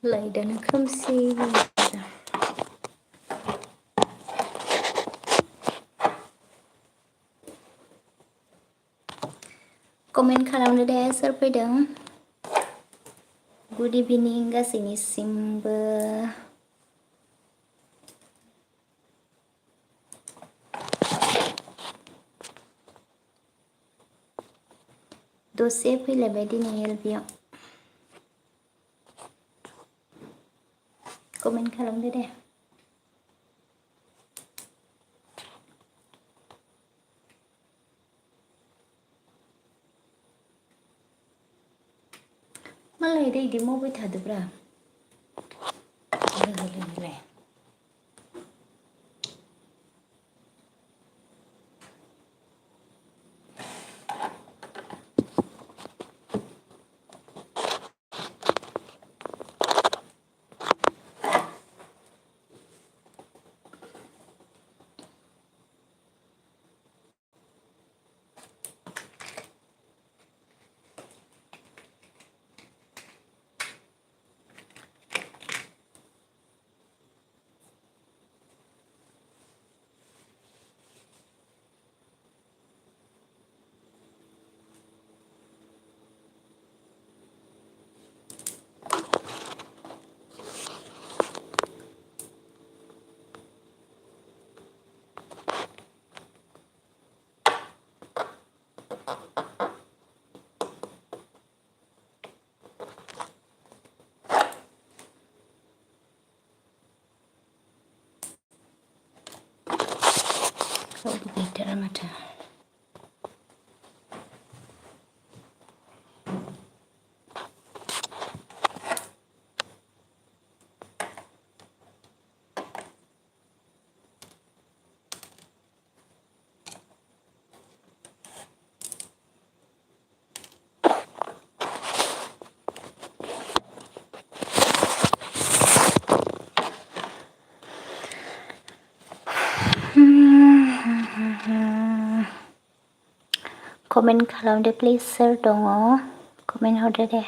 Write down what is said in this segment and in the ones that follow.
लाइटआनो खोमसि कमेन्ट खालामदो दे सोर फैदों गुड इभिनिं गासैनिसिमबो दसे फैलायबाय दिनै एलबियाव कमेन्ट खालामदो दे मालाय इदि मावबाय थादोब्रा लोगोलाय रावबो गैथारा माथो कमेन्ट खालामदो प्लिज सोर दङ कमेन्ट हरदो दे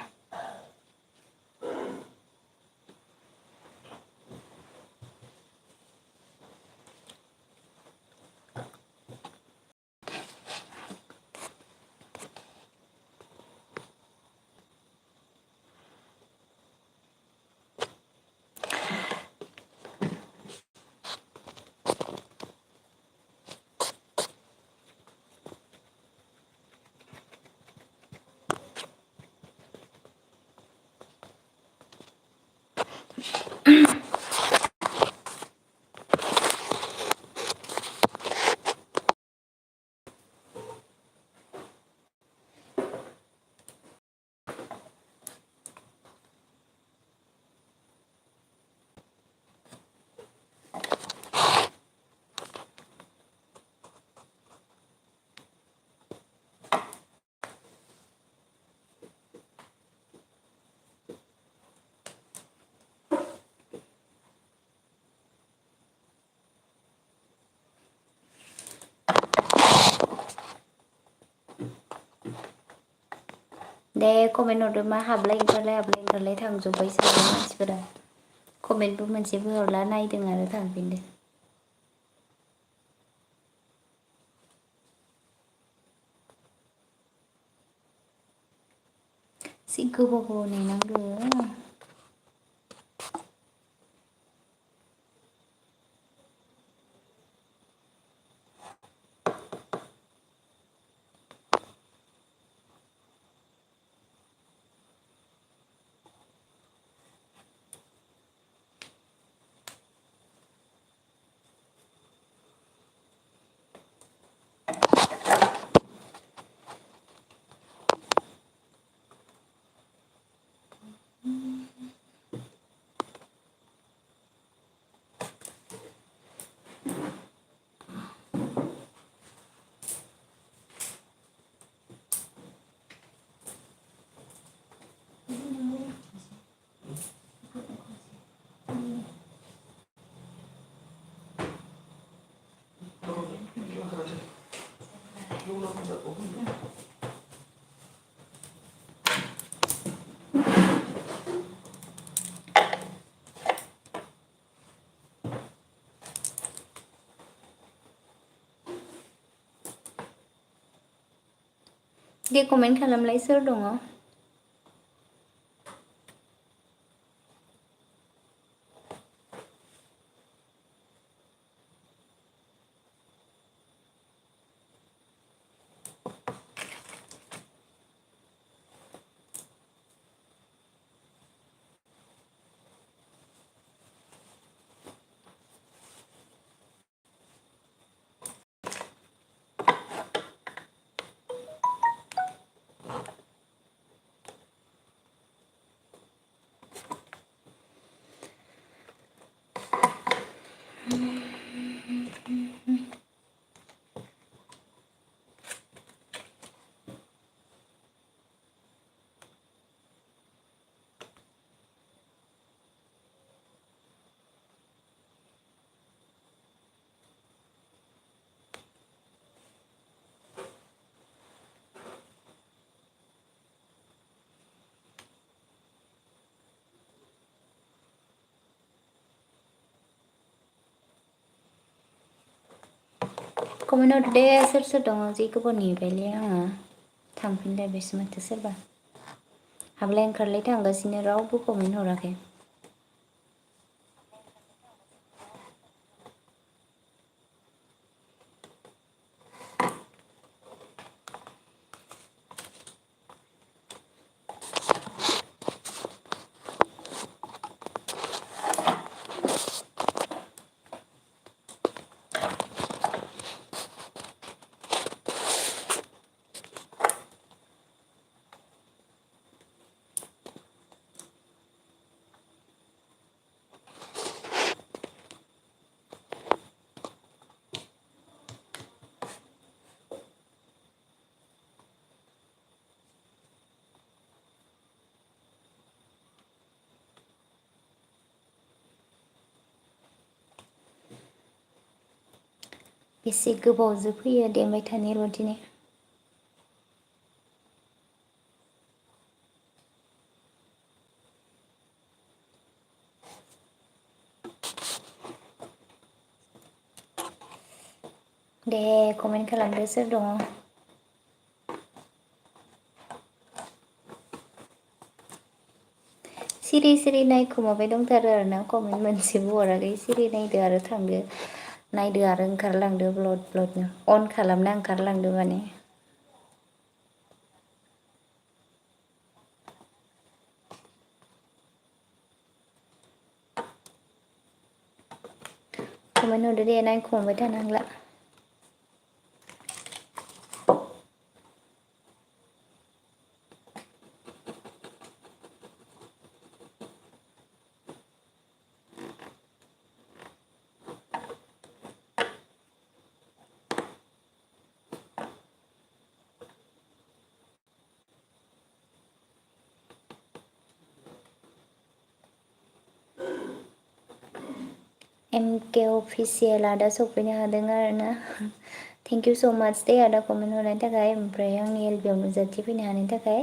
दे कमेन्ट हरदो मा हाबलाय ओंखारलाय थांजोब्बाय सासे मानसिफोरा कमेन्टबो मोनसेबो हरला नायदों आरो थांफिनदो एसे गोबाव नेनांगौ दे कमेन्ट खालामलाय सोर दङ कमेन्ट हरदो दे सोर सोर दङ जि गोबाव नेबायलै आङो थांफिनलायबायसो माथो सोरबा हाबलाय ओंखारलाय थांगासिनो रावबो कमेन्ट हराखै बेसे गोबावजो फैयो देमबाय थानि र' दिनै दे कमेन्ट खालामदो सोर दङ सिरि सिरि नायखुमाबाय दंथारो आरोना कमेन्ट मोनसेबो हराखै सिरि नायदो आरो थांदो नायदो आरो ओंखारलांदो ब्लड ब्लडनो अन खालामना ओंखारलांदो माने कमेन्ट हरदो दे नायखुमाबाय थानांला MK अफिसियेल आदा सफैनो हादों आरोना थेंक इउ स' माच दे आदा कमेन्ट हरनायनि थाखाय ओमफ्राय आंनि एलबियाव नुजाथिफैनो हानायनि थाखाय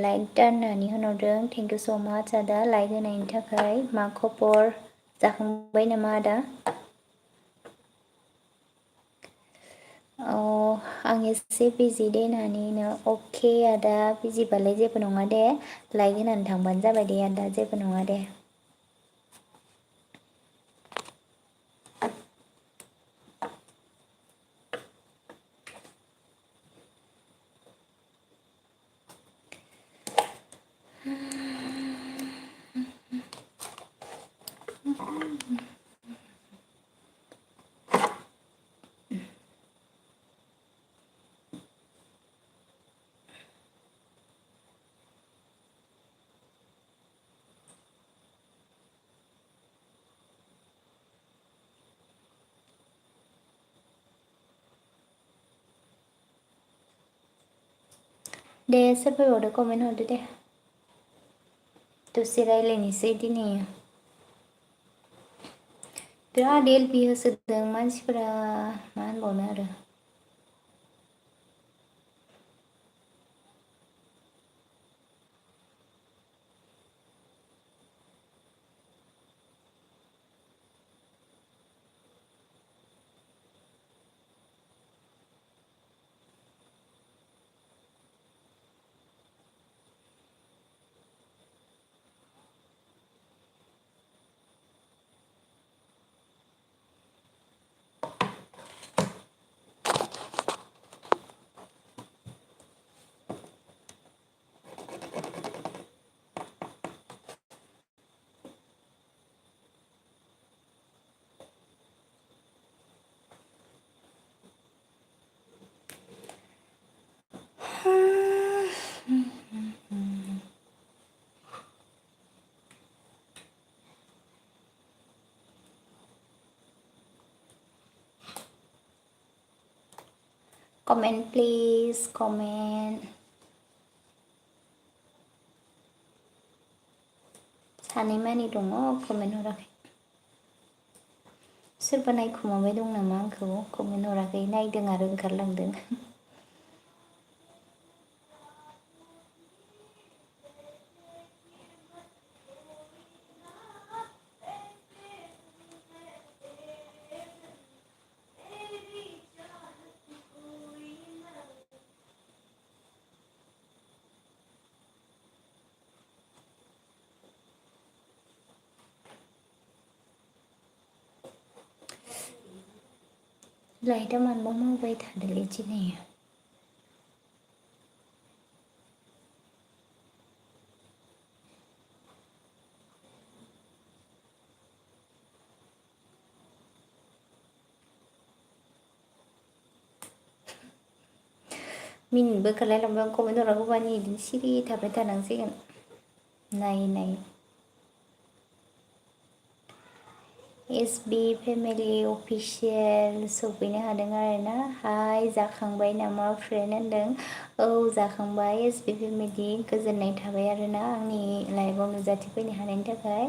लाइक दान होननानै होनहरदों थेंक इउ स' माच आदा लाइक होनायनि थाखाय मा खबर जाखांबाय नामा आदा आं एसे बिजि दे होननानैनो अके आदा बिजिबालाय जेबो नङा दे लाइक होनानै थांबानो जाबाय दे आदा जेबो नङा दे दे सोर फैबावदो कमेन्ट हरदो दे दसे रायलायनोसै दिनै बिराद एलपि होसोदों मानसिफोरा मा होनबावनो आरो comment please comment सानै मानि दङ कमेन्ट हराखै सोरबा नायखुमाबाय दं नामा आंखौ कमेन्ट हराखै नायदों आरो ओंखारलांदों लाइटआ मानोबा मावबाय थादोलै दिनै मिनिनोबो ओंखारलायलांबाय आं कमेन्ट हरागौबा इदिनो सिरि थाबाय थानांसिगोन नायै नायै SB फेमिलि अफिसियेल सफैनो हादों आरोना हाय जाखांबाय नामा फ्रेन्ड होनदों औ जाखांबाय SB फेमिलि गोजोननाय थाबाय आरोना आंनि लाइभआव नुजाथिफैनो हानायनि थाखाय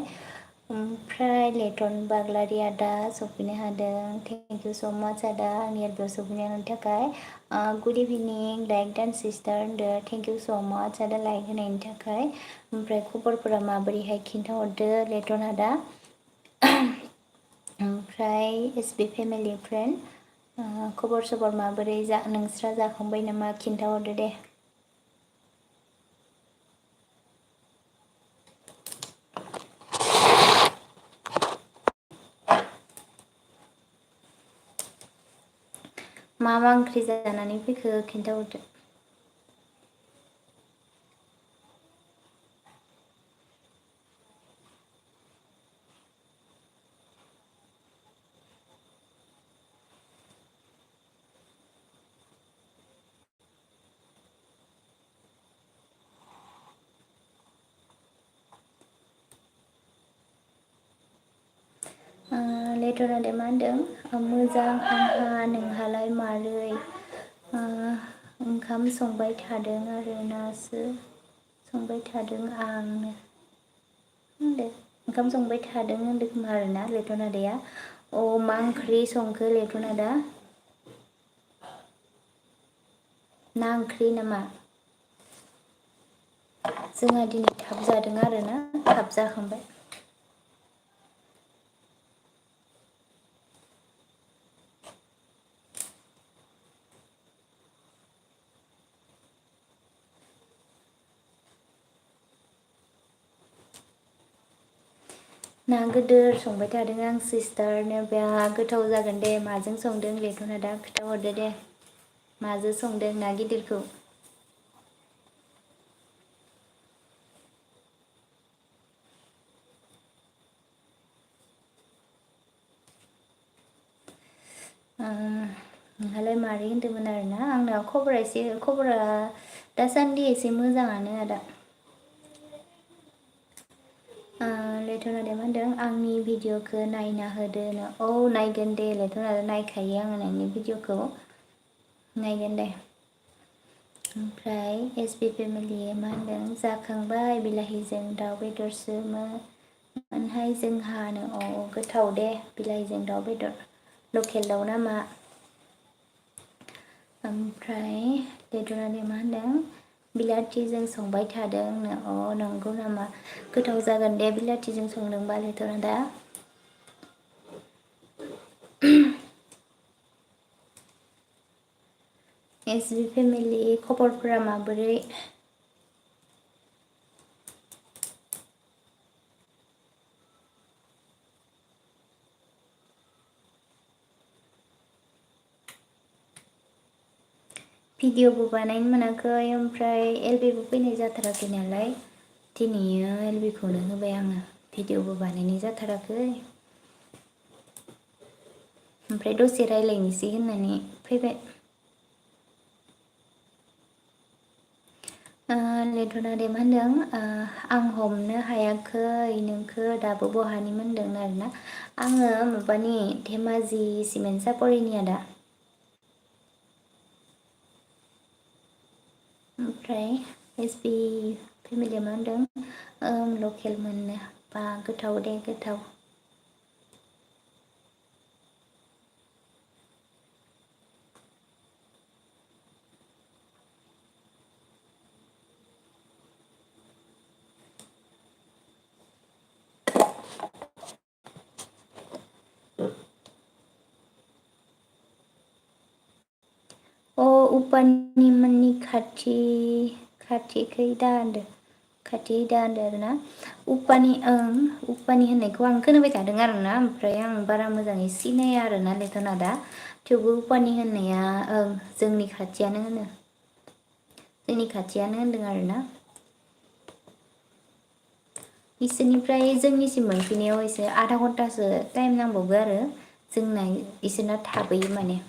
ओमफ्राय लेटन बाग्लारि आदा सफैनो हादों थेंक इउ स' माच आदा आंनि एलबीआव सफैनो हानायनि थाखाय गुड इभिनिं लाइक डान सिस्टार होनदो थेंक इउ स' माच आदा लाइक होनायनि थाखाय ओमफ्राय खबरफोरा माबोरैहाय खिन्थाहरदो लेटन आदा ओमफ्राय SB फेमिलि फ्रेन्ड खबर सबर माबोरै नोंस्रा जाखांबाय नामा खिन्थाहरदो दे मा ओंख्रि जानानै फैखो खिन्थाहरदो लेटन आदाया मा होनदों मोजां आंहा नोंहालाय मारै ओंखाम संबाय थादों आरो नासो संबाय थादों आंनो होनदो ओंखाम संबाय थादों होनदों खोमा आरोना लेटन आदाया मा ओंख्रि संखो लेटन आदा ना ओंख्रि नामा जोंहा दिनै थाब जादों आरोना थाब जाखांबाय ना गोदोर संबाय थादों आं सिस्टारनो बिराद गोथाव जागोन दे माजों संदों लेटन आदा खिथाहरदो दे माजों संदों ना गिदिरखौ नोंहालाय मारै होन्दोंमोन आरोना आंना खबरा दासान्दि एसे मोजाङानो आदा लेटन आदाया मा होनदों आंनि भिडिअखौ नायना होदो औ नायगोन दे लेटन आदा नायखायो आङो नोंनि भिडिअखौ नायगोन दे ओमफ्राय SB फेमिलि मा होनदों जाखांबाय बिलाहिजों दाउ बेदरसोमोनहाय जोंहानो गोथाव दे बिलाहिजों दाउ बेदर लकेल दाउ नामा ओमफ्राय लेटन आदाया मा होनदों बिलाथिजों संबाय थादोंनो नंगौ नामा गोथाव जागोन दे बिलाथिजों संदोंबा लेटन आदा SB फेमिलि खबरफोरा माबोरै भिडिअबो बानायनो मोनाखै ओमफ्राय एलबिबो फैनाय जाथाराखै नालाय दिनैयो एलबिखौनो होबाय आङो भिडिअबो बानायनाय जाथाराखै ओमफ्राय दसे रायज्लायनोसै होननानै फैबाय लेटन आदाया मा होनदों आं हमनो हायाखै नोंखो दाबो बहानि मोनदों आरोना आङो माबानि धेमाजि सिमेन्ट सापरिनि आदा ओमफ्राय SB फेमिलिया मा होनदों लकेल मोननो बा गोथाव दे गोथाव। उपानि मोननि खाथिखै दा होनदो खाथि दा होनदो आरोना उपानि उपानि होननायखौ आं खोनाबाय थादों आरोना ओमफ्राय आं बारा मोजाङै सिनाया आरोना लेटना दा थेवबो उपानि होननाया जोंनि खाथियानो होनो जोंनि खाथियानो होनदों आरोना इसोरनिफ्राय जोंनिसिम मोनफैनायाव एसे आधा घन्टासो टाइम नांबावगो आरो जोंना इसोरना थाबैयो माने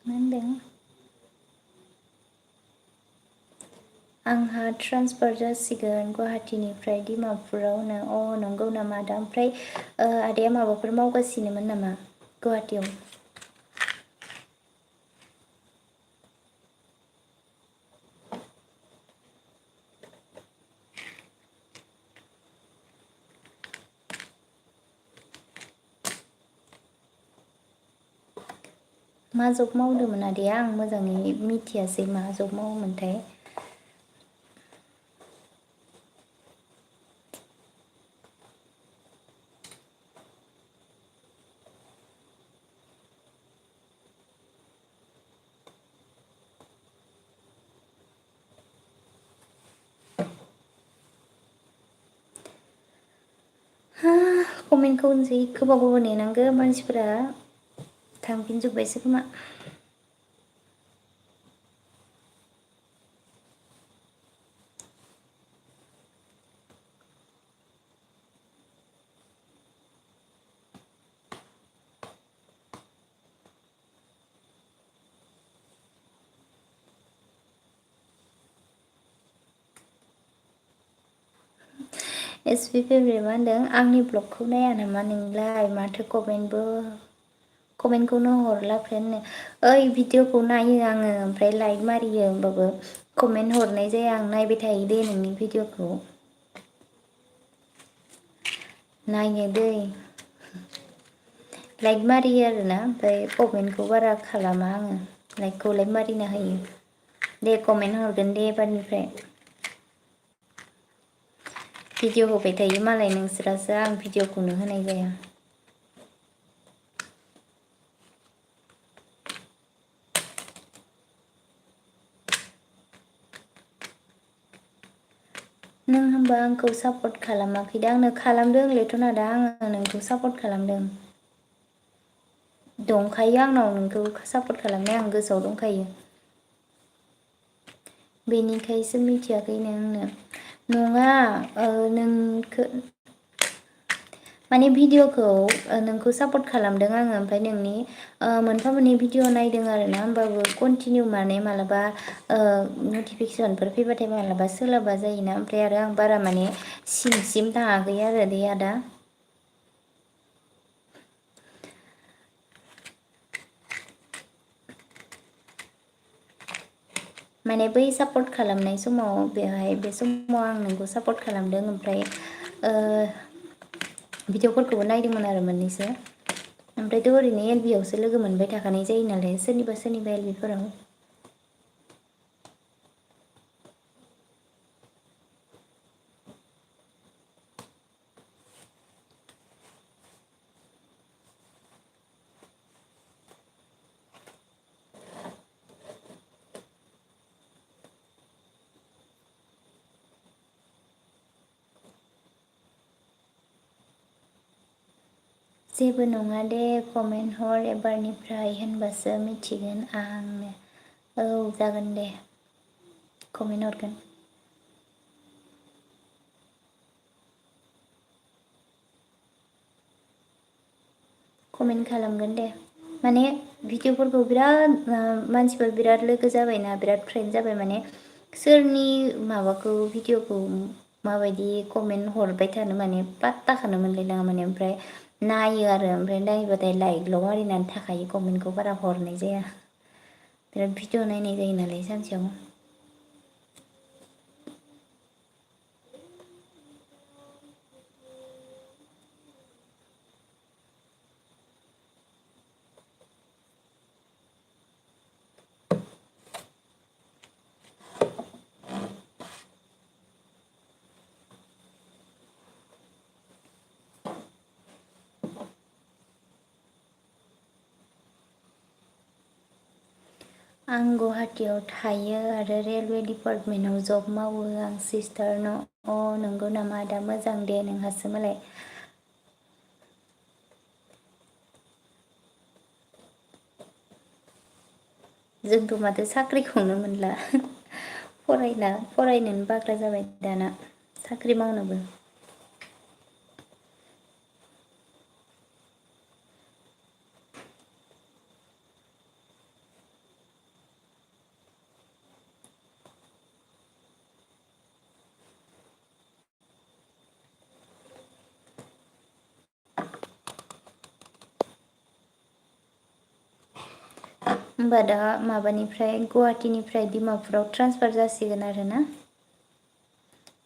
मा होनदों आंहा ट्रान्सफार जासिगोन गुवाहाटीनिफ्राय डिमापुरावनो नंगौ नामा आदा ओमफ्राय आदाया माबाफोर मावगासिनोमोन नामा गुवाहाटीयाव मा जब मावदोंमोन आदाया आं मोजाङै मिथियासै मा जब मावोमोनथाय कमेन्टखौ जि गोबाव नेनांगो मानसिफोरा थांफिनजोब्बायसो खोमा SB फेभरेट मा होनदों आंनि ब्लगखौ नाया नामा नोंलाय माथो कमेन्टखौनो हरला फ्रेन्डनो ओइ भिडिअखौ नायो आङो ओमफ्राय लाइक मारियो होमबाबो कमेन्ट हरनाय जाया आं नायबाय थायो दे नोंनि भिडिअखौ नायो दै लाइक मारियो आरोना ओमफ्राय कमेन्टखौ बारा खालामा आङो लाइकखौलाय मारिना होयो दे कमेन्ट हरगोन दे एबारनिफ्राय भिडिअ होबाय थायो मालाय नोंसोरासो आं भिडिअखौनो होनाय जाया नों होनबा आंखौ सापर्ट खालामाखैदा आंनो खालामदों लेथ'नादा आङो नोंखौ सापर्ट खालामदों दंखायो आंनाव नोंखौ सापर्ट खालामनाय आं गोसोआव दंखायो बेनिखायसो मिथियाखै नों आंनो नङा नोंखो माने भिडिअखौ नोंखौ सापर्ट खालामदों आङो ओमफ्राय नोंनि मोनफा मोननै भिडिअ नायदों आरोना होमबाबो कन्टिनिउ माने मालाबा नटिफिकेसनफोर फैबाथाय मालाबा सोलाबा जायोना ओमफ्राय आरो आं बारा माने सिंसिम थाङाखै आरो दे आदा माने बै सापर्ट खालामनाय समाव बे समाव आं नोंखौ सापर्ट खालामदों ओमफ्राय भिडिअफोरखौबो नायदोंमोन आरो मोननैसो ओमफ्रायथ' ओरैनो एलबि आवसो लोगो मोनबाय थाखानाय जायो नालाय सोरनिबा एलबिफोराव जेबो नङा दे कमेन्ट हर एबारनिफ्राय होनबासो मिथिगोन आंनो। औ जागोन दे कमेन्ट हरगोन। कमेन्ट खालामगोन दे माने भिडिअफोरखौ बिराद मानसिफोर बिराद लोगो जाबायना बिराद फ्रेन्ड जाबाय माने सोरनि माबाखौ भिडिअखौ माबायदि कमेन्ट हरबाय थानो माने पात्ताखौनो मोनलायलाङा माने ओमफ्राय नायो आरो ओमफ्राय नायबाथाय लाइकल' मारिनानै थाखायो कमेन्टखौ बारा हरनाय जाया बिराद भिडिअ नायनाय जायो नालाय सानसेयाव। आं गुवाहाटीयाव थायो आरो रेलवे डिपार्टमेन्टाव जब मावो आं सिस्टारनाव। अ नंगौ नामा आदा मोजां दे नोंहासो मालाय। जोंथ' माथो साख्रिखौनो मोनला फरायनोनो बाग्रा जाबाय दाना साख्रि मावनोबो। होमबा दा माबानिफ्राय गुवाहाटीनिफ्राय डिमापुराव ट्रान्सफार जासिगोन आरोना।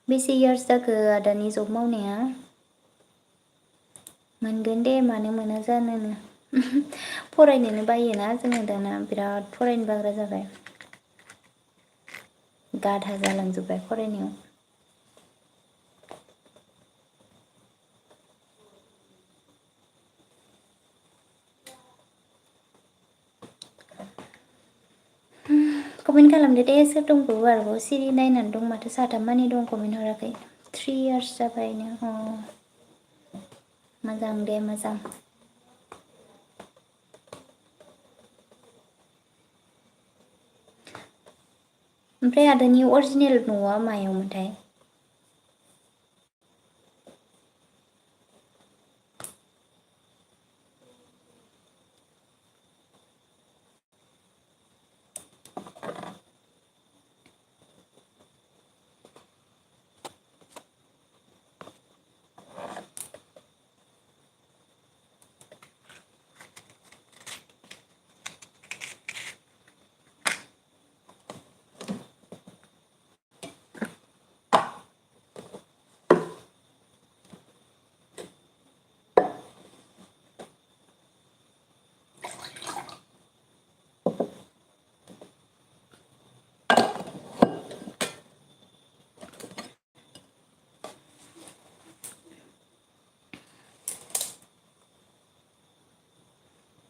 बेसे इयार्स जाखो आदानि जब मावनाया? मोनगोन दे मानो मोना जानोनो फरायनोनो बायोना जोङो दाना बिराद फरायनो बाग्रा जाबाय। गाधा जालांजोब्बाय फरायनायाव। कमेन्ट खालामदो दे सोर दंबावो आरोबाव सिरि नायनानै दं माथो साथाम मानि दं कमेन्ट हराखै। 3 इयार्स जाबायनो अ मोजां दे मोजां। ओमफ्राय आदानि अरिजिनेल न'आ मायावमोनथाय?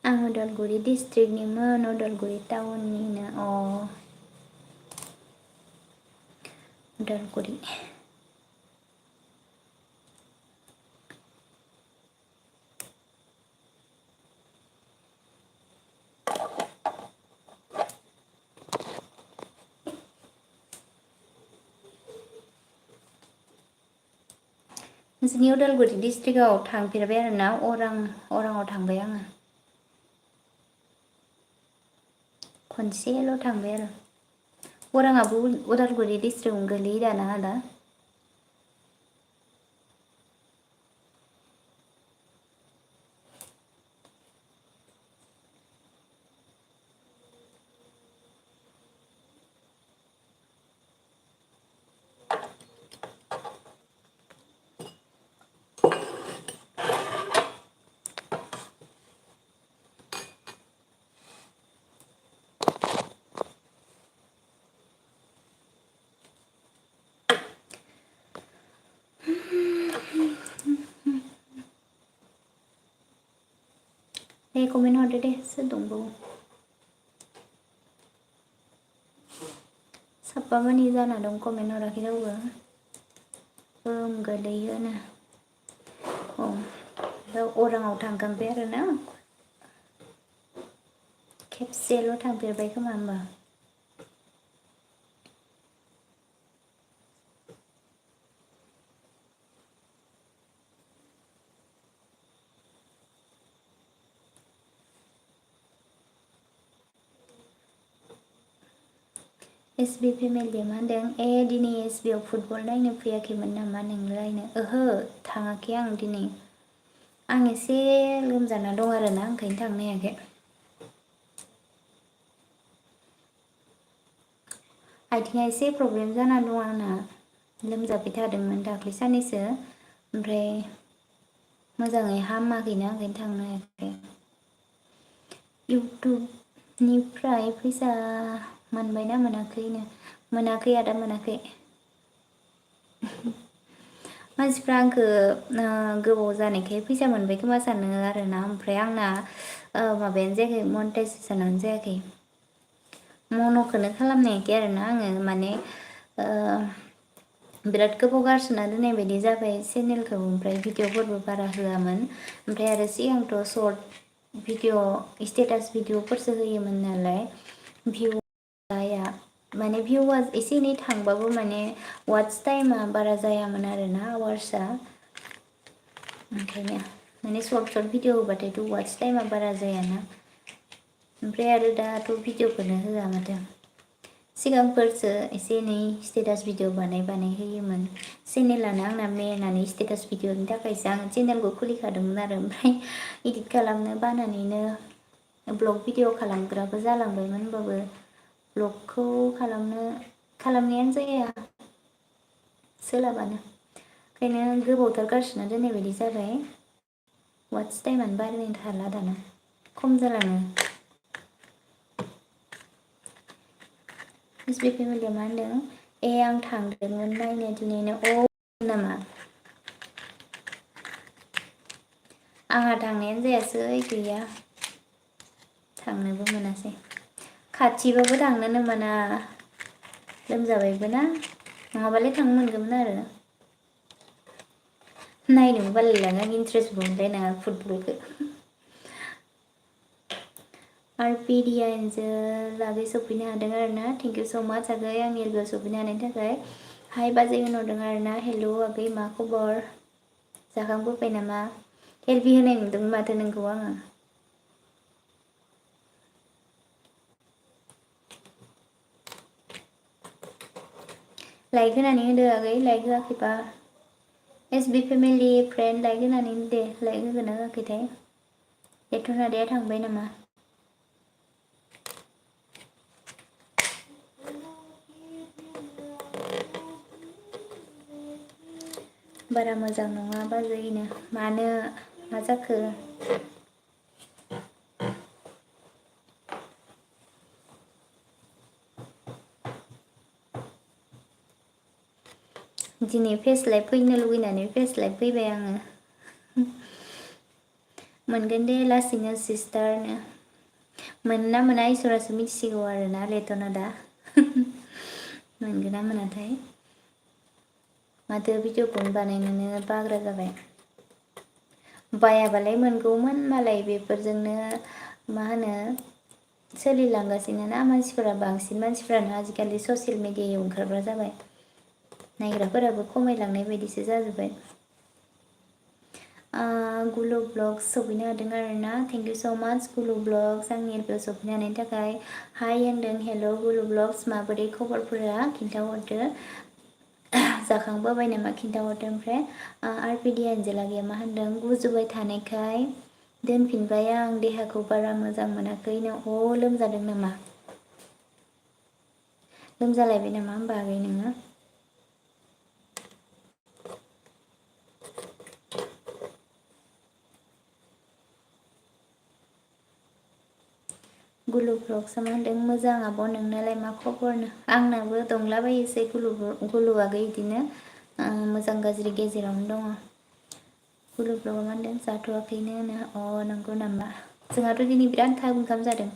आं उदालगुरि डिस्ट्रिक्टनिमोन उदालगुरि टाउननिनो अ उदालगुरि। नोंसिनि उदालगुरि डिस्ट्रिक्टआव थांफेरबाय आरोना अराङाव थांबाय आङो। खनसेल' थांबाय आरो अराङाबो उदालगुरि डिस्ट्रिक्टआवनो गोलैयो दाना आदा? दे कमेन्ट हरदो दे सोर दंबावो। साबा मानि जाना दं कमेन्ट हराखै रावबो। गोलैयोनो औ अराङाव थांखांबाय आरोना खेबसेल' थांफेरबाय खोमा होमबा SB फेमिलि मा होनदों दिनै SB आव फुटबल नायनो फैयाखैमोन नामा नोंलायनो ओहो थाङाखै आं दिनै आं एसे लोमजाना दं आरोना ओंखायनो थांनो हायाखै आथिङा एसे प्रब्लेम जाना दं आंना लोमजाबाय थादोंमोन दाख्लै साननैसो ओमफ्राय मोजाङै हामाखैना ओंखायनो थांनो हायाखै इउटुबनिफ्राय फैसा मोनबायना मोनाखैनो मोनाखै आदा मोनाखै मानसिफ्रा आंखो गोबाव जानायखाय फैसा मोनबाय खोमा सानो आरोना ओमफ्राय आंना माबायानो जायाखै मनेटाइजेसनानो जायाखै मन'खौनो खालामनो हायाखै आरोना आङो माने बिराद गोबाव गारसोना दोननाय बायदि जाबाय चेनेलखौ ओमफ्राय भिडिअफोरबो बारा होआमोन ओमफ्राय आरो सिगांथ' सर्ट भिडिअ स्टेटास भिडिअफोरसो होयोमोन नालाय भिउ जाया माने भिउआ एसे एनै थांबाबो माने वाट्च टाइमा बारा जायामोन आरोना आवार्सआ ओंखायनो माने सर्ट भिडिअ होबाथायथ' वाट्च टाइमा बारा जायाना ओमफ्राय आरो दाथ' भिडिअखौनो होआ माथो सिगांफोरसो एसे एनै स्टेटास भिडिअ बानाय होयोमोन चेनेलानो आंना मेइनानो स्टेटास भिडिअनि थाखायसो आं चेनेलखौ खुलिखादोंमोन आरो ओमफ्राय इदिट खालामनो बानानैनो ब्लग भिडिअ खालामग्राबो जालांबायमोन होनबाबो ब्लगखौ खालामनायानो जाया सोलाबानो ओंखायनो गोबावथार गारसोना दोननाय बायदि जाबाय वाट्च टाइमानो बारायनो हाला दाना खम जालाङो SB फेमिलिया मा होनदों आं थांदोंमोन नायनो दिनैनो नामा आंहा थांनायानो जायासै गैया थांनोबो मोनासै खाथिबाबो थांनोनो मोना लोमजाबायबो ना नङाबालाय थांनो मोनगौमोन आरो नायनोबो बालायलाङो आं इन्ट्रेस्टबो मोनलायलाङा फुटबलखौ आरपिडिया एन्जेल आगै सफैनो हादों आरो ना थेंक इउ स' माच आगै आंनि लोगोआव सफैनो हानायनि थाखाय हाय बाजै होनहरदों आरो ना हेल' आगै मा खबर जाखांबोबाय नामा हेल्पि होनाय नुदोंमोन माथो नोंखौ आङो लाइक होनानै होदो आगै लाइक होआखैबा SB फेमिलि फ्रेन्ड लाइक होनानै दे लाइक होगोन ना होआखैथाय एथनारिया थांबाय नामा बारा मोजां नङा बाजैनो मानो मा जाखो दिनै फेस्लाय फैनो लुगैनानै फेस्लाय फैबाय आङो मोनगोन दे लासैनो सिस्टारनो मोनो ना मोना इसोरासो मिथिसिगौ आरोना लेटना दा मोनगोन ना मोनाथाय माथो भिडिअखौनो बानायनोनो बाग्रा जाबाय बायाबालाय मोनगौमोन मालाय बेफोरजोंनो मा होनो सोलिलांगासिनो ना मानसिफोरा बांसिन मानसिफ्रानो आजिखालि ससियेल मिडियायाव ओंखारग्रा जाबाय नायग्राफोराबो खमायलांनाय बायदिसो जाजोब्बाय गुलु ब्लग्स सफैनो हादों आरो ना थेंक इउ स' माच गुलु ब्लग्स आंनि एलपिआव सफैनो हानायनि थाखाय हाय होनदों हेल' गुलु ब्लग्स माबोरै खबरफोरा खिन्थाहरदो जाखांबोबाय नामा खिन्थाहरदो ओमफ्राय आरपिडि एन्जेला गैया मा होनदों गुजुबाय थानायखाय दोनफिनबाय आं देहाखौ बारा मोजां मोनाखैनो लोमजादों नामा लोमजालायबाय नामा होमबा आगै नोङो गुलु ब्लग्सआ मा होनदों मोजां आब' नोंनालाय मा खबरनो आंनाबो दंलाबायोसै गुलुआगै बिदिनो मोजां गाज्रि गेजेरावनो दङ गुलु ब्लगआ मा होनदों जाथ'वाखैनो नंगौ नामा जोंहाथ' दिनै बिराद थाब ओंखाम जादों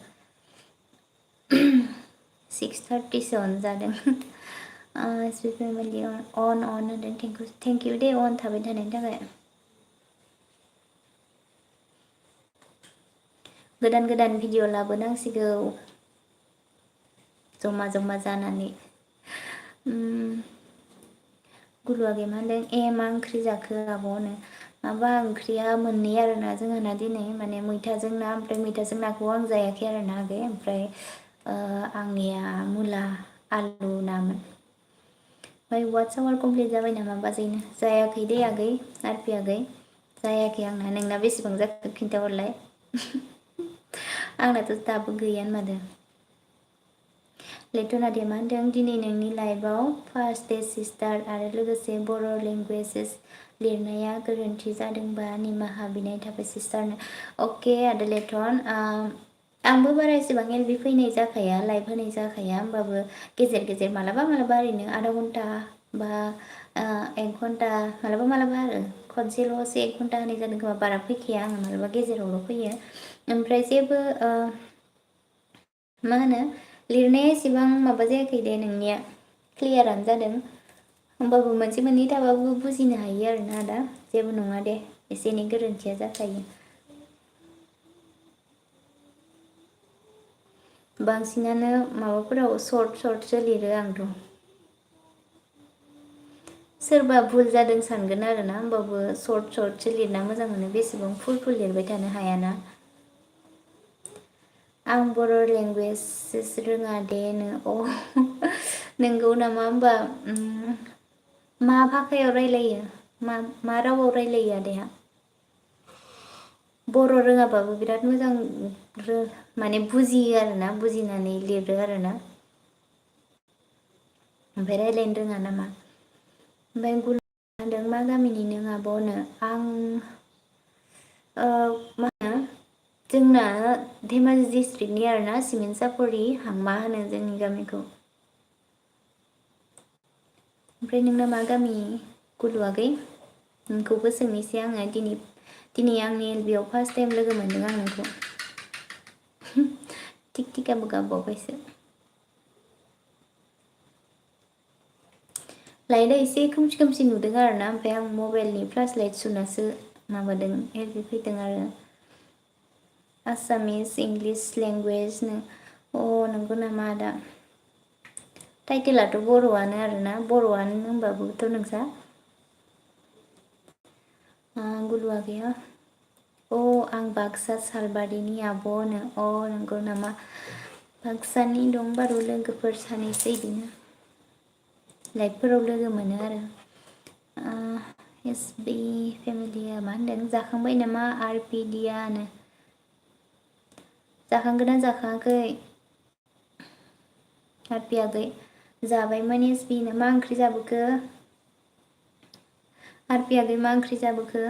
6:30सोआवनो जादों SB फेमिलि अन होनदों थेंक इउ दे अन थाबाय थानायनि थाखाय गोदान गोदान भिडिअ लाबोनांसिगौ जमा जमा जानानै। गुलुआगे मा होनदों मा ओंख्रि जाखो आब'नो माबा ओंख्रिया मोननै आरोना जोंहाना दिनै माने मैथाजों ना ओमफ्राय मैथाजों नाखौ आं जायाखै आरोना आगै ओमफ्राय आंनिया मुला आलु नामोन। ओमफ्राय वाट्स आवार कमप्लिट जाबाय नामा बाजैनो जायाखै दे आगै आरपि आगै जायाखै आंना नोंना बेसेबां जाखो खिन्थाहरलाय आंनाथ' दाबो गैयानो माथो। लेटनादे मा होनदों दिनै नोंनि लाइफआव फार्स्ट डे सिस्टार आरो लोगोसे बर' लेंगुवेजेस लिरनाया गोरोन्थि जादोंबा निमाहा बिनाय थाबाय सिस्टारनो। अके आदा लेटन आंबो बारा एसेबां एलबि फैनाय जाखाया लाइभ होनाय जाखाया होमबाबो गेजेर गेजेर मालाबा मालाबा ओरैनो आधा घन्टा बा 1 घन्टा मालाबा मालाबा आरो खनसेल'सो 1 घन्टा होनाय जादों खोमा बारा फैखाया आङो मालाबा गेजेरावल' फैयो। ओमफ्राय जेबो मा होनो लिरनाया एसेबां माबा जायाखै दे नोंनिया क्लियारानो जादों होमबाबो मोनसे मोननै थाबाबो बुजिनो हायो आरोना आदा जेबो नङा दे एसे एनै गोरोन्थिया जाखायो। बांसिनानो माबाफोराव सर्टसो लिरो आंथ'। सोरबा भुल जादों सानगोन आरोना होमबाबो सर्टसो लिरना मोजां मोनो बेसेबां फुल लिरबाय थानो हायाना। आं बर' लेंगुवेज रोङा दे नो नोंगौ नामा होमबा मा भाषायाव रायलायो मा रावआव रायलायो आदाया? बर' रोङाबाबो बिराद मोजां माने बुजियो आरोना बुजिनानै लिरो आरोना। ओमफ्राय रायज्लायनो रोङा नामा? ओमफ्राय गुल होनदों मा गामिनि नों आब'नो आं मा होनो जोंना धेमाजि डिस्ट्रिक्टनि आरोना सिमेन्ट-सापरि हांमा होनो जोंनि गामिखौ। ओमफ्राय नोंना मा गामि गुलु आगै नोंखौबो सोंनोसै आङो दिनै आंनि एलबि आव फार्स्ट टाइम लोगो मोनदों आं नोंखौ। थिक थिकाबो गाबबावबायसो। लाइटआ एसे खोमसि खोमसि नुदों आरोना ओमफ्राय आं मबाइलनि फ्लास लाइट सुनासो माबादों एलबि फैदों आरो। आसामिस इंलिस लेंगुवेजनो नंगौ नामा आदा? टाइटेलाथ' बर'आनो आरोना बर'आनो होनबाबोथ' नोंसा गुलु आगैया आं बाक्सा सालबारिनि आब'नो नंगौ नामा बाक्सानि दं बारु लोगोफोर सानैसो इदिनो लाइफफोराव लोगो मोनो आरो। एस बि फेमिलिया मा होनदों जाखांबाय नामा आर पि दियानो जाखांगोना जाखाङाखै आरपि आगै जाबायमोन एस बिनो मा ओंख्रि जाबोखो? आरपि आगै मा ओंख्रि जाबोखो?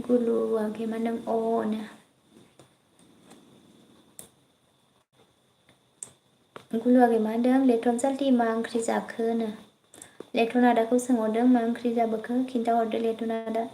गुलु आगै मा होनदों नो गुलु आगै मा होनदों लेटन साल्थि मा ओंख्रि जाखोनो? लेटन आदाखौ सोंहरदों मा ओंख्रि जाबोखो खिन्थाहरदो लेटन आदा।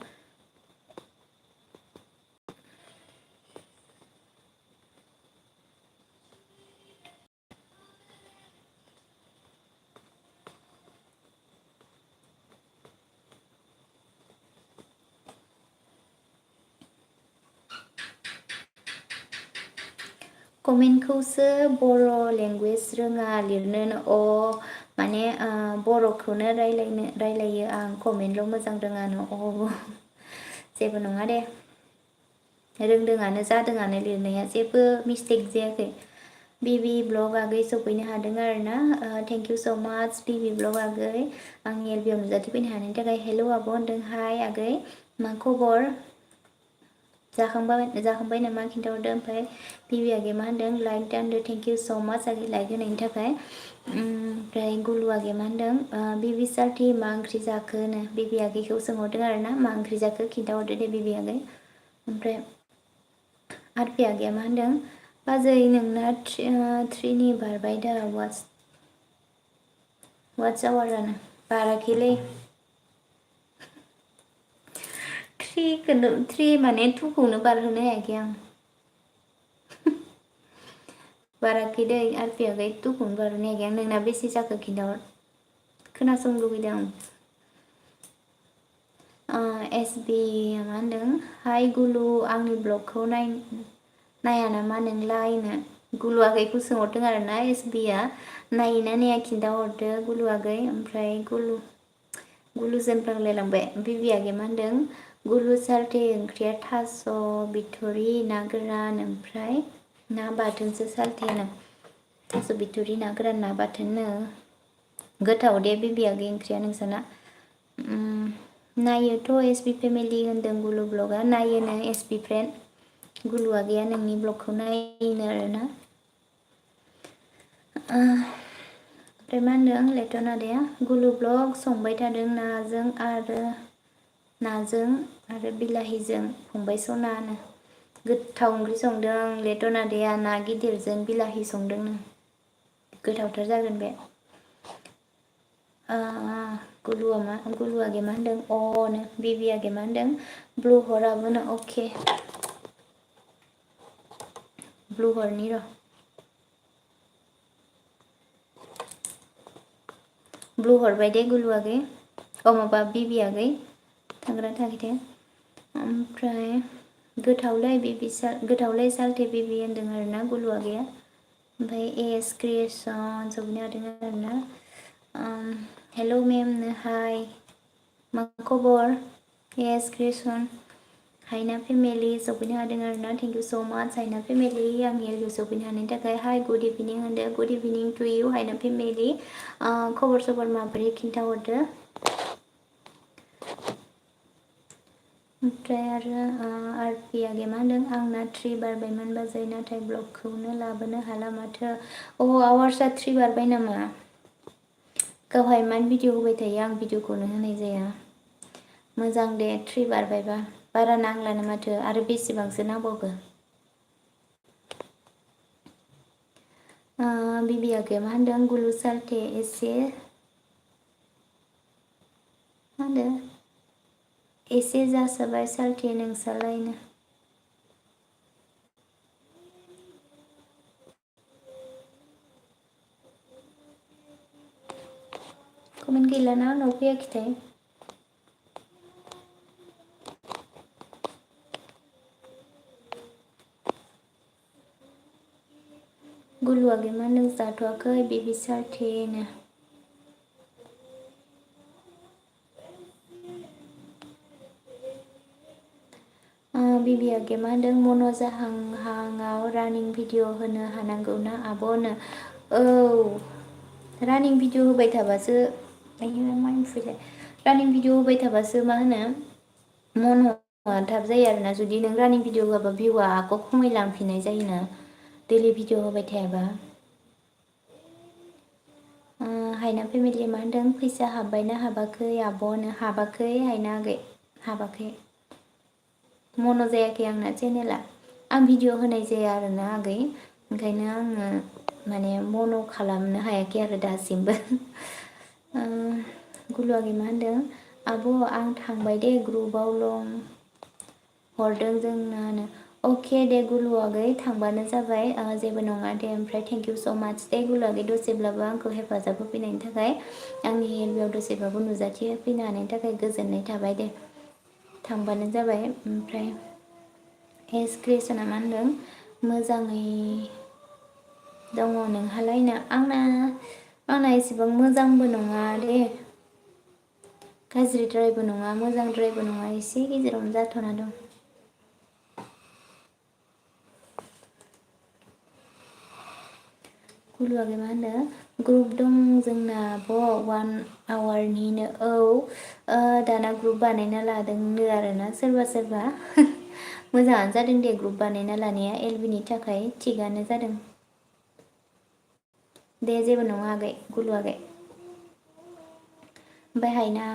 कमेन्टखौसो बर' लेंगुवेज रोङा लिरनो माने बर'खौनो रायलायो आं कमेन्टल' मोजां रोङानो जेबो नङा दे रोंदोंआनो जादोंआनो लिरनाया जेबो मिस्टेक जायाखै। बिबि ब्लग आगै सफैनो हादों आरो ना थेंक इउ स' माच बिबि ब्लग आगै आंनि एलबियाव नुजाथिफैनो हानायनि थाखाय हेलौ आब' होनदों हाय आगै मा खबर जाखांबाय नामा खिन्थाहरदो ओमफ्राय बिबि आगै मा होनदों लाइक दानदो थेंक इउ स' माच आगै लाइक होनायनि थाखाय। ओमफ्राय गुलु आगैया मा होनदों बिबि सार्थि मा ओंख्रि जाखोनो बिबि आगैखौ सोंहरदों आरो ना मा ओंख्रि जाखो खिन्थाहरदो दे बिबि आगै। ओमफ्राय आरपि आगैया मा होनदों बाजै नोंना 3 बारबाय दा वाट्स आवारानो बाराखैलै 3 माने 2खौनो बारहोनो हायाखै आं बाराखै दै आरपि आगै 2खौनो बारहोनो हायाखै आं नोंना बेसे जाखो खिन्थाहर खोनासंनो लुगैदों आं एस बि मा होनदों हाय गुलु आंनि ब्लगखौ नाय नाया नामा नोंलायनो गुलु आगैखौ सोंहरदों आरो ना एसबिआ नायोना नाया खिन्थाहरदो गुलु आगै ओमफ्राय गुलु जोंफ्लांलायलांबाय बिबि आगैया मा होनदों गुलु सालथे ओंख्रिया थास' बिथ'रि ना गोरान ओमफ्राय ना बाथोनसो सालथेनो थास' बिथ'रि ना गोरान ना बाथोननो गोथाव दे बिबि आगै ओंख्रिया नोंसाना नायोथ' एसबि फेमिलि होनदों गुलु ब्लगा नायोनो एसबि फ्रेन्ड गुलु आगैया नोंनि ब्लगखौ नायोनो आरोना ओमफ्राय मा होनदों लेटन आदाया गुलु ब्लग संबाय थादों नाजों आरो बिलाहिजों फंबाय सनानो गोथाव ओंख्रि संदों लेटन आदाया ना गिदिरजों बिलाहि संदोंनो गोथावथार जागोन बे गुलु आगैया मा होनदों अनो बिबि आगैया मा होनदों ब्लु हराबोनो अके ब्लु हरनि र' ब्लु हरबाय दे गुलु आगै माबा बिबि आगै थांग्रा थाहैदो ओमफ्राय गोथावलाय सालथे बिबि होनदों आरोना गुलु आगैया ओमफ्राय एस क्रिएसन सबनि हादों आरोना हेल' मेमनो हाय मा खबर एस क्रिएसन हायना फेमिलि सफैनो हादों आरोना थेंक इउ स' माच हायना फेमिलि आंनि एलबियाव सफैनो हानायनि थाखाय हाय गुड इभिनिं होनदो गुड इभिनिं टु इउ हायना फेमिलि खबर सबर माबोरै खिन्थाहरदो ओमफ्राय आरो आरपि आगैया मा होनदों आंना 3 बारबायमोन बाजै नाथाय ब्लगखौनो लाबोनो हाला माथो आवार्सआ 3 बारबाय नामा गावहा इमान भिडिअ होबाय थायो आं भिडिअखौनो होनाय जाया मोजां दे 3 बारबायबा बारा नांलानो माथो आरो बेसेबांसो नांबावगो बिबि आगैया मा होनदों गुलु सालथे एसे मा होनदों एसे जासाबाय सालथे नोंसालायनो कमेन्ट गैलाना आंनाव फैयाखैथाय गुलु आगैया मा होनदों जाथ'वाखै बिबि सालथेनो बिबि आगैया मा होनदों मन' जाहांहांआव रानिं भिडिअ होनो हानांगौ ना आब'नो औ रानिं भिडिअ होबाय थाबासो फैलाय रानिं भिडिअ होबाय थाबासो मा होनो मन'आ थाब जायो आरोना जुदि नों रानिं भिडिअ होआबा भिउआ आक' खमायलांफिननाय जायोना दैलि भिडिअ होबाय थायाबा हायना फेमिलिया मा होनदों फैसा हाबबायना हाबाखै आब'नो हाबाखै हायना आगै हाबाखै मन' जायाखै आंना चेनेला आं भिडिअ होनाय जाया आरोना आगै ओंखायनो आङो माने मन' खालामनो हायाखै आरो दासिमबो गुलु आगैया मा होनदों आब' आं थांबाय दे ग्रुपआव लं हरदों जोंनानो अके दे गुलु आगै थांबानो जाबाय जेबो नङा दे ओमफ्राय थेंक इउ स' माच दे गुलु आगै दसेब्लाबो आंखौ हेफाजाब होफैनायनि थाखाय आंनि एलबियाव दसेबाबो नुजाथि होफैनो हानायनि थाखाय गोजोननाय थाबाय दे थांबानो जाबाय ओमफ्राय एस क्रिएसना मा होनदों मोजाङै दङ नोंहालायनो आंना एसेबां मोजांबो नङा दे गाज्रिद्रायबो नङा मोजांद्रायबो नङा एसे गेजेरावनो जाथ'ना दं गुलु आगैया मा होनदों ग्रुप दं जोंना आब' 1 आवारनिनो औ दाना ग्रुप बानायना लादोंनो आरोना सोरबा मोजाङानो जादों दे ग्रुप बानायना लानाया एलबिनि थाखाय थिगानो जादों दे जेबो नङा आगै गुलु आगै ओमफ्राय हायना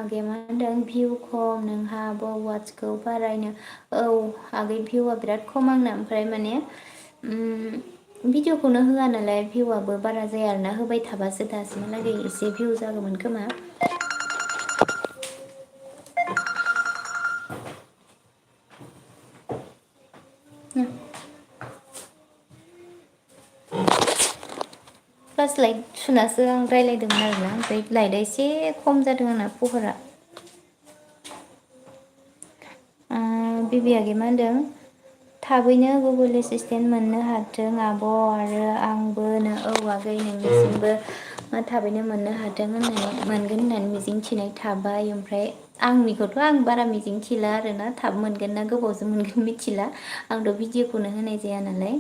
आगैया मा होनदों भिउ खम नोंहा आब' वाट्सखौ बारायनो औ आगै भिउआ बिराद खम आंना ओमफ्राय माने भिडिअखौनो होआ नालाय भिउआबो बारा जाया आरोना होबाय थाबासो दासिमहालागै एसे भिउ जागौमोन खोमा फ्लास लाइट सुनासो आं रायज्लायदोंमोन आरोना ओमफ्राय लाइटआ एसे खम जादों आंना पहरा बिबि आगैया मा होनदों थाबैनो गुगोल एसिसटेन्ट मोननो हाथों आब' आरो आंबो औ आगै नोंनिसिमबो थाबैनो मोननो हाथों होननानै मोनगोन होननानै मिजिंथिनाय थाबाय। ओमफ्राय आंनिखौथ' आं बारा मिजिंथिला आरोना थाब मोनगोन ना गोबावजों मोनगोन मिथिला। आंथ' भिडिअखौनो होनाय जाया नालाय।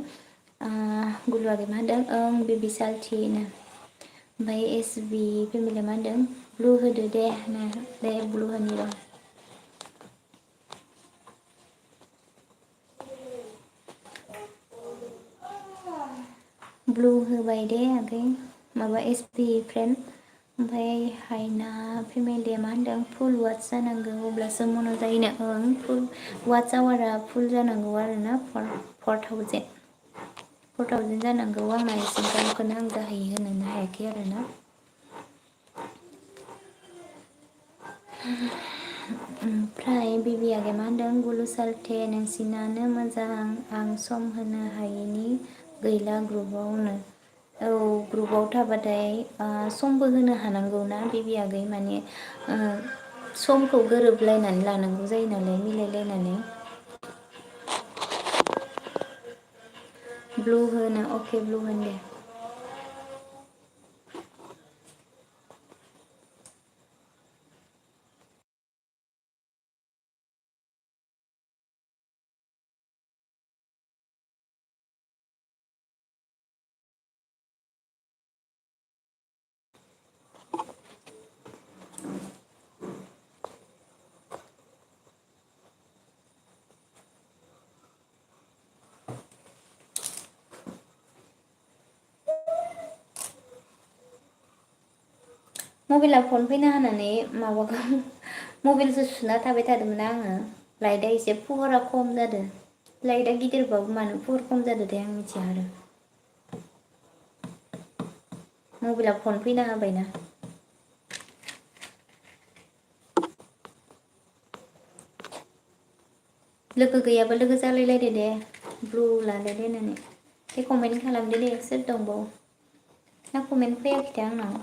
गुलुआ मा होनदों ओं बेबि सालथिनो ओमफ्राय एस बि फेमिलिया मा होनदों ब्लु होदो दे दे ब्लु होनि र'। ब्लु होबाय दे आगै माबा एस पि फ्रेन्ड। ओमफ्राय हायना फेमिलिया मा होनदों फुल वाच जानांगौ अब्लासो मन' जायोनो ओं फुल वाट्स आवारा फुल जानांगौ आरोना 4000 जानांगौ आंना एसेबांखौनो आं जाहैयो होनोनो हायाखै आरोना। ओमफ्राय बेबि आगैया मा होनदों गुलु सालथे नोंसिनानो मोजां आं सम होनो हायैनि गैला ग्रुपावनो। औ ग्रुपाव थाबाथाय समबो होनो हानांगौ ना बेबि आगै माने समखौ गोरोबलायनानै लानांगौ जायो नालाय मिलायलायनानै। ब्लु होनो अके ब्लु होन दे। मबाइलाव फन फैना होनानै माबाखौ मबाइलसो सुना थाबाय थादोंमोन आङो लाइटआ एसे फहरा खम जादों। लाइटआ गिदिरबाबो मानो फहर खम जादों दे आं मिथिया आरो। मबाइलाव फन फैना होबायना। लोगो गैयाबा लोगो जालायलायदो दे ब्लु लालायलायनानै। एसे कमेन्ट खालामदो दे सोर दंबावो ना कमेन्ट फैयाखैथाय आंनाव।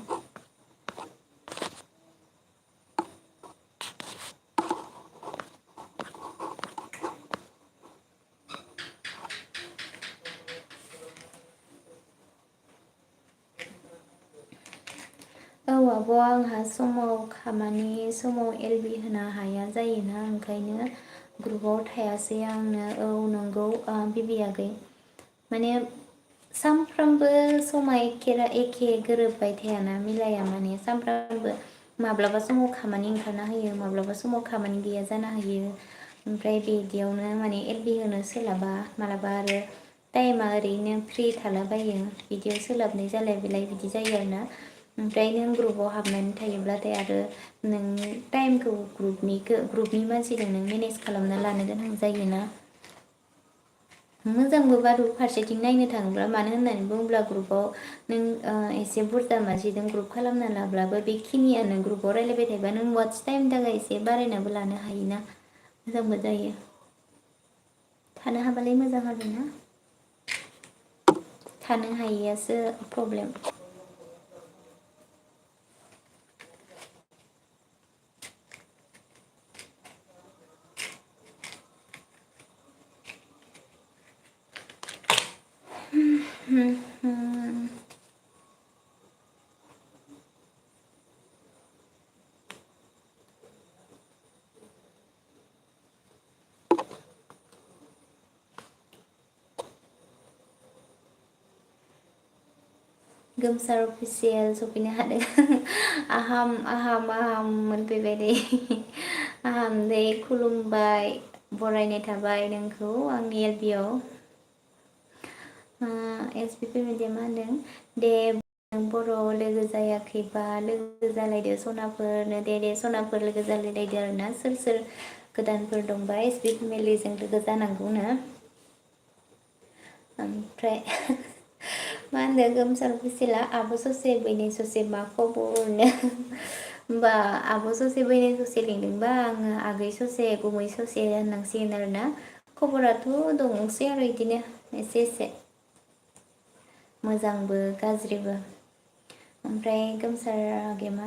औ आब' आंहा समाव खामानि समाव एलबि होनो हाया जायोना ओंखायनो ग्रुपाव थायासै आंनो औ नंगौ बेबि आगै माने सानफ्रामबो समा एखे गोरोबबाय थायाना मिलाया माने सानफ्रामबो माब्लाबा समाव खामानि ओंखारना होयो माब्लाबा समाव खामानि गैया जाना होयो। ओमफ्राय बिदियावनो माने एलबि होनो सोलाबा मालाबा आरो टाइमा ओरैनो फ्रि थालाबायो बिदियाव सोलाबनाय जालाय बेलाय बिदि जायो आरोना। ओमफ्राय नों ग्रुपाव हाबनानै थायोब्लाथाय आरो नों टाइमखौ ग्रुपनि मानसिजों नों मेनेज खालामना लानो गोनां जायोना। मोजांबो बारु फारसेथिं नायनो थाङोब्ला मानो होननानै बुङोब्ला ग्रुपाव नों एसे बुरजा मानसिजों ग्रुप खालामना लाब्लाबो बेखिनियानो ग्रुपाव रायलायबाय थायोबा नों वाट्स टाइमनि थाखाय एसे बारायनाबो लानो हायोना मोजांबो जायो। थानो हाबालाय मोजां आरोना। थानो हायियासो प्रब्लेम। गोमसार अफिसियेल सफैनो हादों आहाम मोनफैबाय दे। आहाम दे खुलुमबाय बरायनाय थाबाय नोंखौ आंनि एलबियाव। एस बि फेमिलिया मा होनदों दे बर' लोगो जायाखैबा लोगो जालायदो सनाफोरनो दे सनाफोर लोगो जालायलायदो आरोना सोर गोदानफोर दंबा एस बि फेमिलिजों लोगो जानांगौनो। ओमफ्राय मा होनदों गोमसार अफिसियेला आब' ससे बैनाय ससे मा खबरनो। होमबा आब' ससे बैनाय ससे लिंदोंबा आङो आगै ससे गुमै ससे होननांसिगोन आरोना। खबराथ' दंसै आरो बिदिनो एसे एसे। मोजांबो गाज्रिबो। ओमफ्राय गोमसार आगैया मा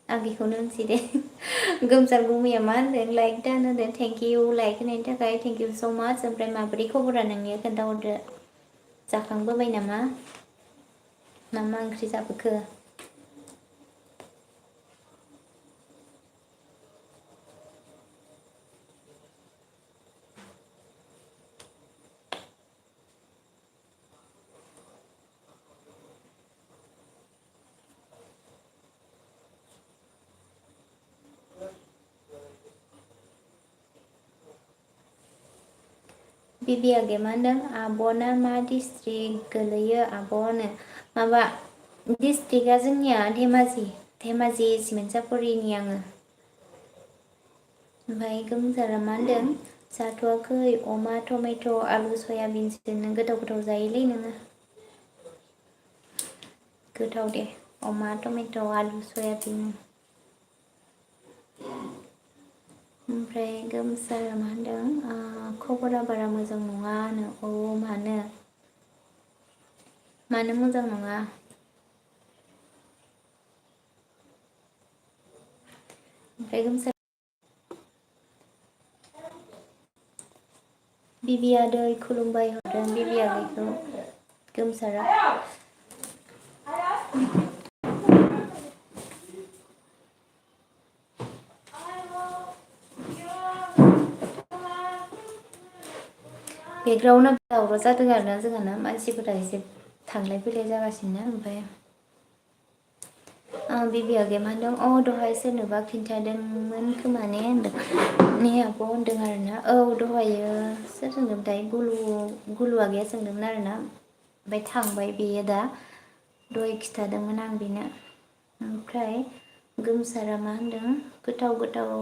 आगैखौनो होनसै दे गोमसार गुमैया मा होनदों लाइक दान होदों थेंक इउ लाइक होनायनि थाखाय थेंक इउ स' माच ओमफ्राय माबोरै खबरा नोंनिया खोन्थाहरदो जाखांबोबाय नामा मा मा ओंख्रि जाबोखो बिबि आगैया मा होनदों आब'ना मा डिस्ट्रिक्ट गोलैयो आब'नो माबा डिस्ट्रिक्टआ जोंनिया धेमाजि सिमेन्ट आङो ओमफ्राय गोमसारा मा होनदों जाथ'वाखै अमा टमेट' आलु सयाबिनसो नों गोथाव गोथाव जायोलै नोङो गोथाव दे अमा टमेट' आलु सयाबिन ओमफ्राय गोमसारा मा होनदों खबरा बारा मोजां नङानो औ मानो मोजां नङा ओमफ्राय गोमसार बिबि आदै खुलुमबाय हरदों बिबि आगैखौ गोमसारा बेकग्राउन्डआव दावराव जादों आरोना जोंहाना मानसिफोरा एसे थांलाय फैलाय जागासिनो ओमफ्राय बिबि आगैया मा होनदों दहाय सोरनोबा खिन्थादोंमोन खोमा ने होनदों ने आब' होनदों आरोना दहायो सोर सोंदोंमोनथाय गुलु आगैया सोंदोंमोन आरोना ओमफ्राय थांबाय बेयो दा दहाय खिन्थादोंमोन आं बेनो ओमफ्राय गोमसारा मा होनदों गोथाव गोथाव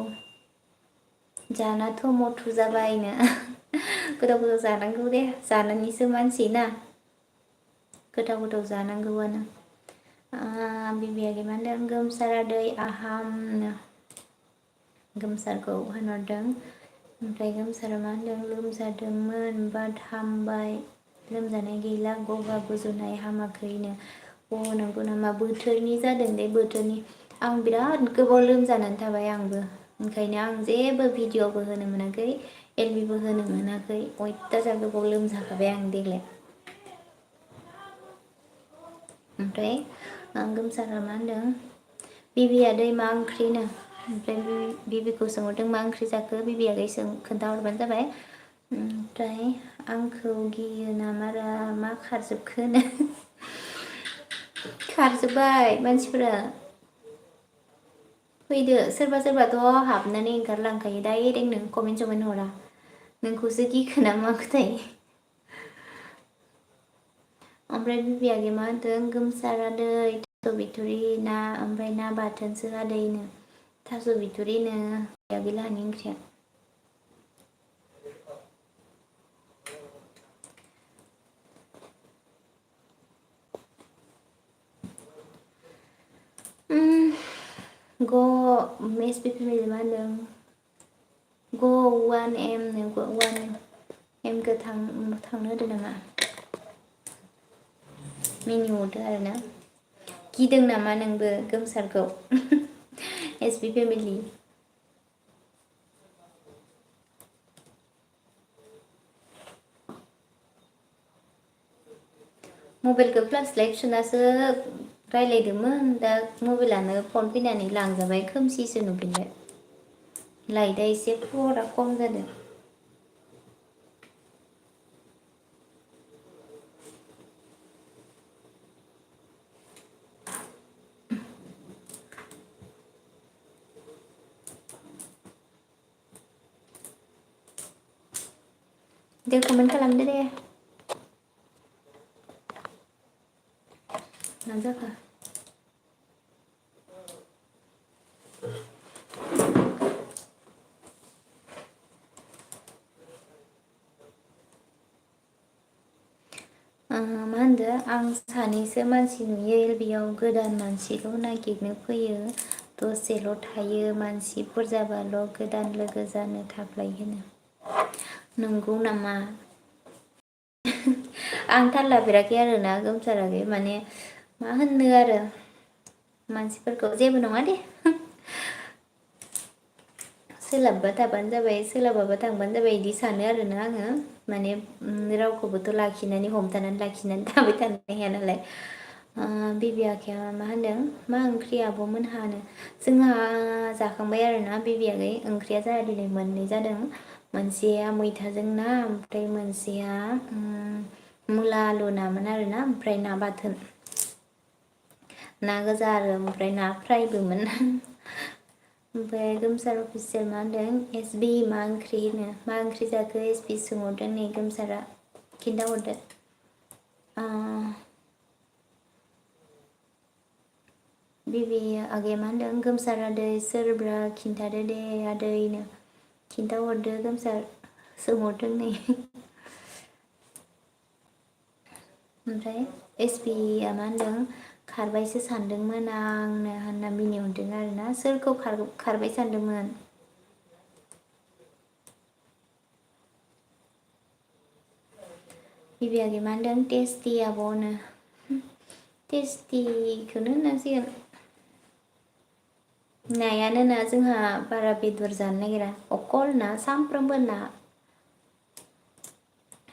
जानाथ' मथु जाबायनो गोदाव गोदाव जानांगौ दे जानानैसो मानसि ना गोथाव गोथाव जानांगौआनो बिबि आगैया मा होनदों गोमसार आदै आहामनो गोमसारखौ होनहरदों ओमफ्राय गोमसारा मा होनदों लोमजादोंमोन बाट हामबाय लोमजानाय गैला गगा गुजुनाय हामाखैनो नंगौ नामा बोथोरनि जादों दे बोथोरनि आं बिराद गोबाव लोमजानानै थाबाय आंबो ओंखायनो आं जेबो भिडिअ'बो होनो मोनाखै एलबिबो होनो मोनाखै अयथासार गोबाव लोमजाखाबाय आं देग्लाय ओमफ्राय गोमसारा मा होनदों बिबि आदै मा ओंख्रिनो ओमफ्राय बिबिखौ सोंहरदों मा ओंख्रि जाखो बिबि आगै खोन्थाहरबानो जाबाय ओमफ्राय आंखौ गियो नामारा मा खारजोबखोनो खारजोब्बाय मानसिफोरा फैदो सोरबा सोरबाथ' हाबनानै ओंखारलांखायो डाइरेक्ट नों कमेन्ट समेन्ट हरा नोंखौसो गिखोना माखोथाय ओमफ्राय बिबि आगैया मा होनदों गोमसार आदै थास' बिथुरि ना ओमफ्राय ना बाथोनसो आदैनो थास' बिथुरिनो आगै लाहानि ओंख्रिया एस बि फेमिलि मा होनदों ग 1M नो 1M थांनो होदो नामा मिनिहरदो आरोना गिदों नामा नोंबो गोमसारखौ एस बि फेमिलि मबाइलखौ फ्लास लाइट सोनासो रायज्लायदोंमोन दा मबाइलानो फन फैनानै लांजाबाय खोमसिसो नुफिनबाय लाइटआ एसे पावारा खम जादों दे कमेन्ट खालामदो दे मा जाखो मा होनदो आं सानैसो मानसि नुयो बेयाव गोदान मानसिल' नागिरनो फैयो दसेल' थायो मानसि बुरजाबाल' गोदान लोगो जानो थाफ्लाय होनो नंगौ नामा आं थाल लाफेराखै आरोना गोमसाराखै माने मा होननो आरो मानसिफोरखौ जेबो नङा दे सोलाबबा थाबानो जाबाय सोलाबाबा थांबानो जाबाय बिदि सानो आरोना आङो माने रावखौबोथ' लाखिनानै हमथानानै लाखिनानै थाबाय थानो हाया नालाय बेबि आगैया मा होनदों मा ओंख्रि आब'मोनहानो जोंहा जाखांबाय आरोना बेबि आगै ओंख्रिया जोंहा दिनै मोननै जादों मोनसेया मैथाजों ना ओमफ्राय मोनसेया मुला आलु नामोन आरोना ओमफ्राय ना बाथोन ना गोजा आरो ओमफ्राय ना फ्रायबोमोन ओमफ्राय गोमसार अफिसियेल मा होनदों एस बि मा ओंख्रि होनो मा ओंख्रि जाखो एस बि सोंहरदों नै गोमसारा खिन्थाहरदो बेबि आगैया मा होनदों गोमसार आदै सोरब्रा खिन्थादो दे आदैनो खिन्थाहरदो गोमसार सोंहरदों नै ओमफ्राय एस पि आ मा होनदों खारबायसो सानदोंमोन आंनो होनना मिनिहरदों आरोना सोरखौ खारबाय सानदोंमोन बेबि आगैया मा होनदों टेस्टि आब'नो टेस्टिखौनो होननांसिगोन नायानो ना जोंहा बारा बेदर जानो नागिरा अकल ना सामफ्रोमबो ना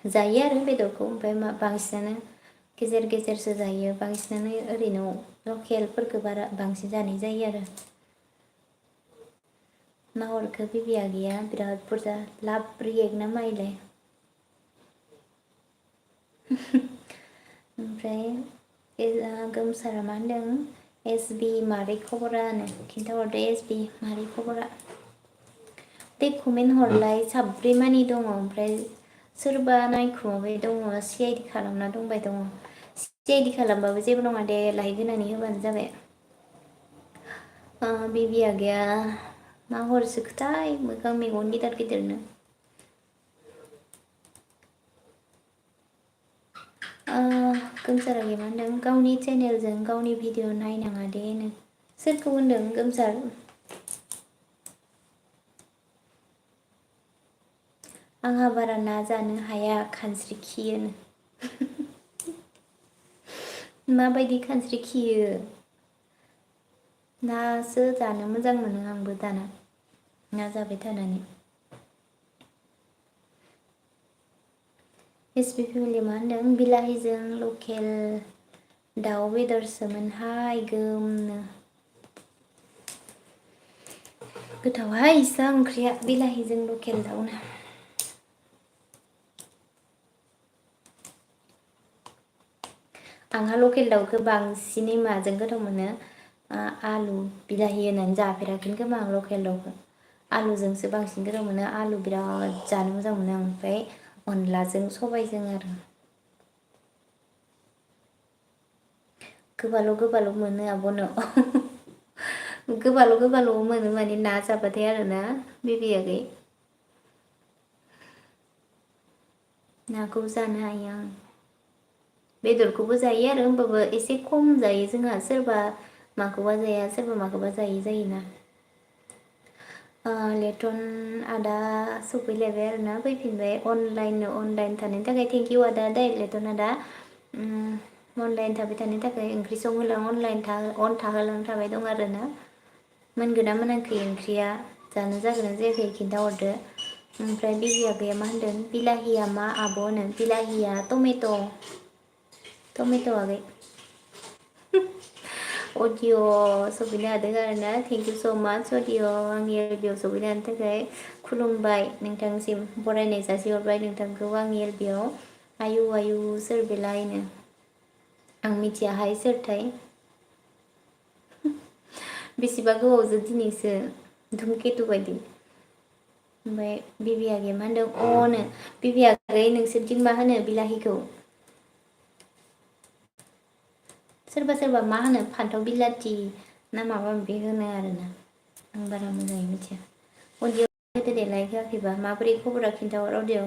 जायो आरो बेदरखौ ओमफ्राय बांसिनानो गेजेर गेजेरसो जायो बांसिनानो ओरैनो लकेलफोरखौ बारा बांसिन जानाय जायो आरो मा हरखो बेबि आगैया बिराद बुरजा लाब रियेक्ट ना माइलाय ओमफ्राय गोमसारा मा होनदों एस बि मारै खबरा होनो खिन्थाहरदो एस बि मारै खबरा दे कमेन्ट हरलाय साब्रै मानि दङ ओमफ्राय सोरबा नायखुमाबाय दङ सि आइ डि खालामना दंबाय दङ सि आइ डि खालामबाबो जेबो नङा दे लाइक होनानै होबानो जाबाय बेबि आगैया मा हरसोखोथाय मोखां मेगन गिदिर गिदिरनो गोमसार आगैया मा होनदों गावनि चेनेलजों गावनि भिडिअ नायनाङा दे नो सोरखौ होनदों गोमसार आंहा बारा ना जानो हाया खानस्रि खियोनो माबायदि खानस्रि खियो नासो जानो मोजां मोनो आंबो दाना ना जाबाय थानानै एस बि फेमिलि मा होनदों बिलाहिजों लकेल दाउ बेदरसोमोनहाय गोमनो गोथावहाय इसा ओंख्रिया बिलाहिजों लकेल दाउनो आंहा लकेल दाउखौ बांसिनै माजों गोथाव मोनो आलु बिलाहि होनानै जाफेराखै खोमा आं लकेल दाउखौ आलुजोंसो बांसिन गोथाव मोनो आलु बिराद जानो मोजां मोनो आं ओमफ्राय अनलाजों सबायजों आरो गोबाल' गोबाल' मोनो आब'नो गोबाल' गोबाल' मोनो माने ना जाबाथाय आरोना बेबि आगै नाखौ जानो हायो आं बेदरखौबो जायो आरो होमबाबो एसे खम जायो जोंहा सोरबा माखौबा जाया सोरबा माखौबा जायै जायोना लेटन आदा सफैलायबाय आरोना फैफिनबाय अनलाइन थानायनि थाखाय थेंकिउ आदा दे लेटन आदा अनलाइन थाबाय थानायनि थाखाय ओंख्रि संहोलां अन थाहोलां थाबाय दं आरोना मोनगोना मोनाखै ओंख्रिया जानो जागोना जायाखै खिन्थाहरदो ओमफ्राय बेबि आगैया मा होनदों बिलाहिया मा आब'नो बिलाहिया टमेट' आगै अडिअ सफैनो हादों आरोना थेंकिउ स' माच अडिअ आंनि एलबियाव सफैनो हानो थाखाय खुलुमबाय नोंथांसिम बरायनाय जासिहरबाय नोंथांखौ आंनि एलबियाव आयु आयु सोर बेलायनो आं मिथियाहाय सोरथाय बेसेबा गोबावजों दिनैसो धुमकेतु बायदि ओमफ्राय बेबि आगैया मा होनदों अनो बेबि आगै नोंसोरथिं मा होनो बिलाहिखौ सोरबा सोरबा मा होनो फान्थाव बिलाथि ना माबा माबि होनो आरोना आं बारा मोजाङै मिथिया अडिअ होदो दे लाइक होआखैबा माबोरै खबरा खिन्थाहर अडिअ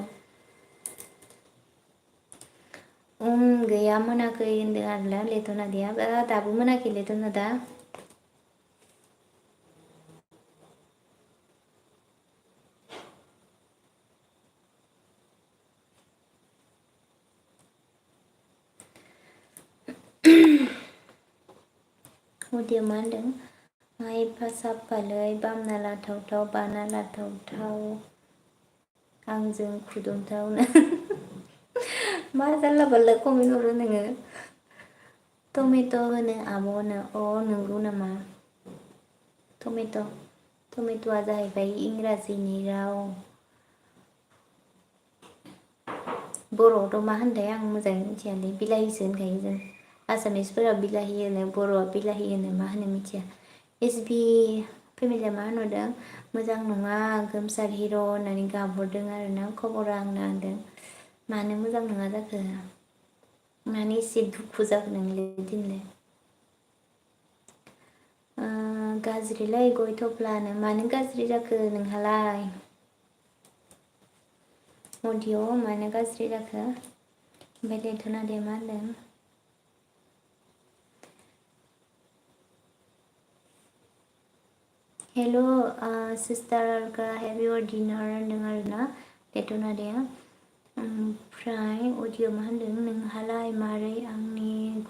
गैया मोनाखै होनदों आरोना लेटन आदाया दाबो मोनाखै लेटन आदा अडिअ मा होनदों? एफा साफालै बामना लाथावथाव बाना लाथावथाव आंजों खुदुमथावनो मा जारला बारला कमेन्ट हरो नोङो? टमेट' होनो आब'नो नंगौ नामा? टमेट'आ जाहैबाय इंराजिनि राव। बर'आवथ' मा होनथाय आं मोजाङै मिथियालै बिलाहिसो होनखायो जों। आसामिसफोरा बिलाहि होनो, बर'आ बिलाहि होनो मा होनो मिथिया। एसबि फेमिलिया मा होनहरदों? मोजां नङा गोमसार हिर' होननानै गाबहरदों आरोना खबरा आंना होनदों। मानो मोजां नङा जाखो? मानो एसे दुखु जाखो नोंलाय दिनैलाय? गाज्रिलै गय थफ्लानो। मानो गाज्रि जाखो नोंहालाय? अडिअ मानो गाज्रि जाखो? ओमफ्राय लेथ'ना दे मा होनदों? हेल' सिस्टार अलका हेभ इउर डिनार होनदों आरोना लेथ'ना दे। ओमफ्राय अडिअ मा होनदों? नोंहालाय मारै आंनि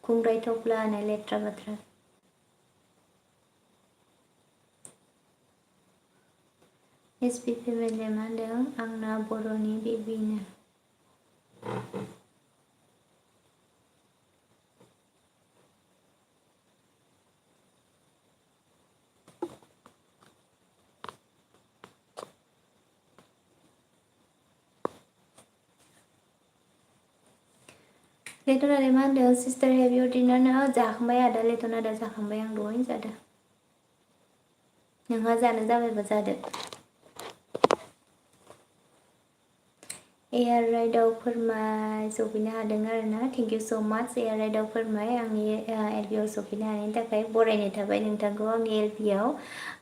खुंग्राय थफ्ला होननाय लेथ्रा बाथ्रा। एसपि फेमिलिया मा होनदों? आंना बर'नि बेबिनो। लेथ'ना दे मा होनदों? सिस्टार हेभ इउर डिनार ना? जाखांबाय आदा लेथ'ना दा जाखांबाय आं दहायनो जादों। नोंहा जानो जाबायबा जादो। एयार राइडआव फोरमाय सफैनो हादों आरोना। थेंक इउ स' माच एयार राइडआव फोरमाय आंनि एलपिआव सफैनो हानायनि थाखाय बरायनाय थाबाय नोंथांखौ आंनि एलपिआव।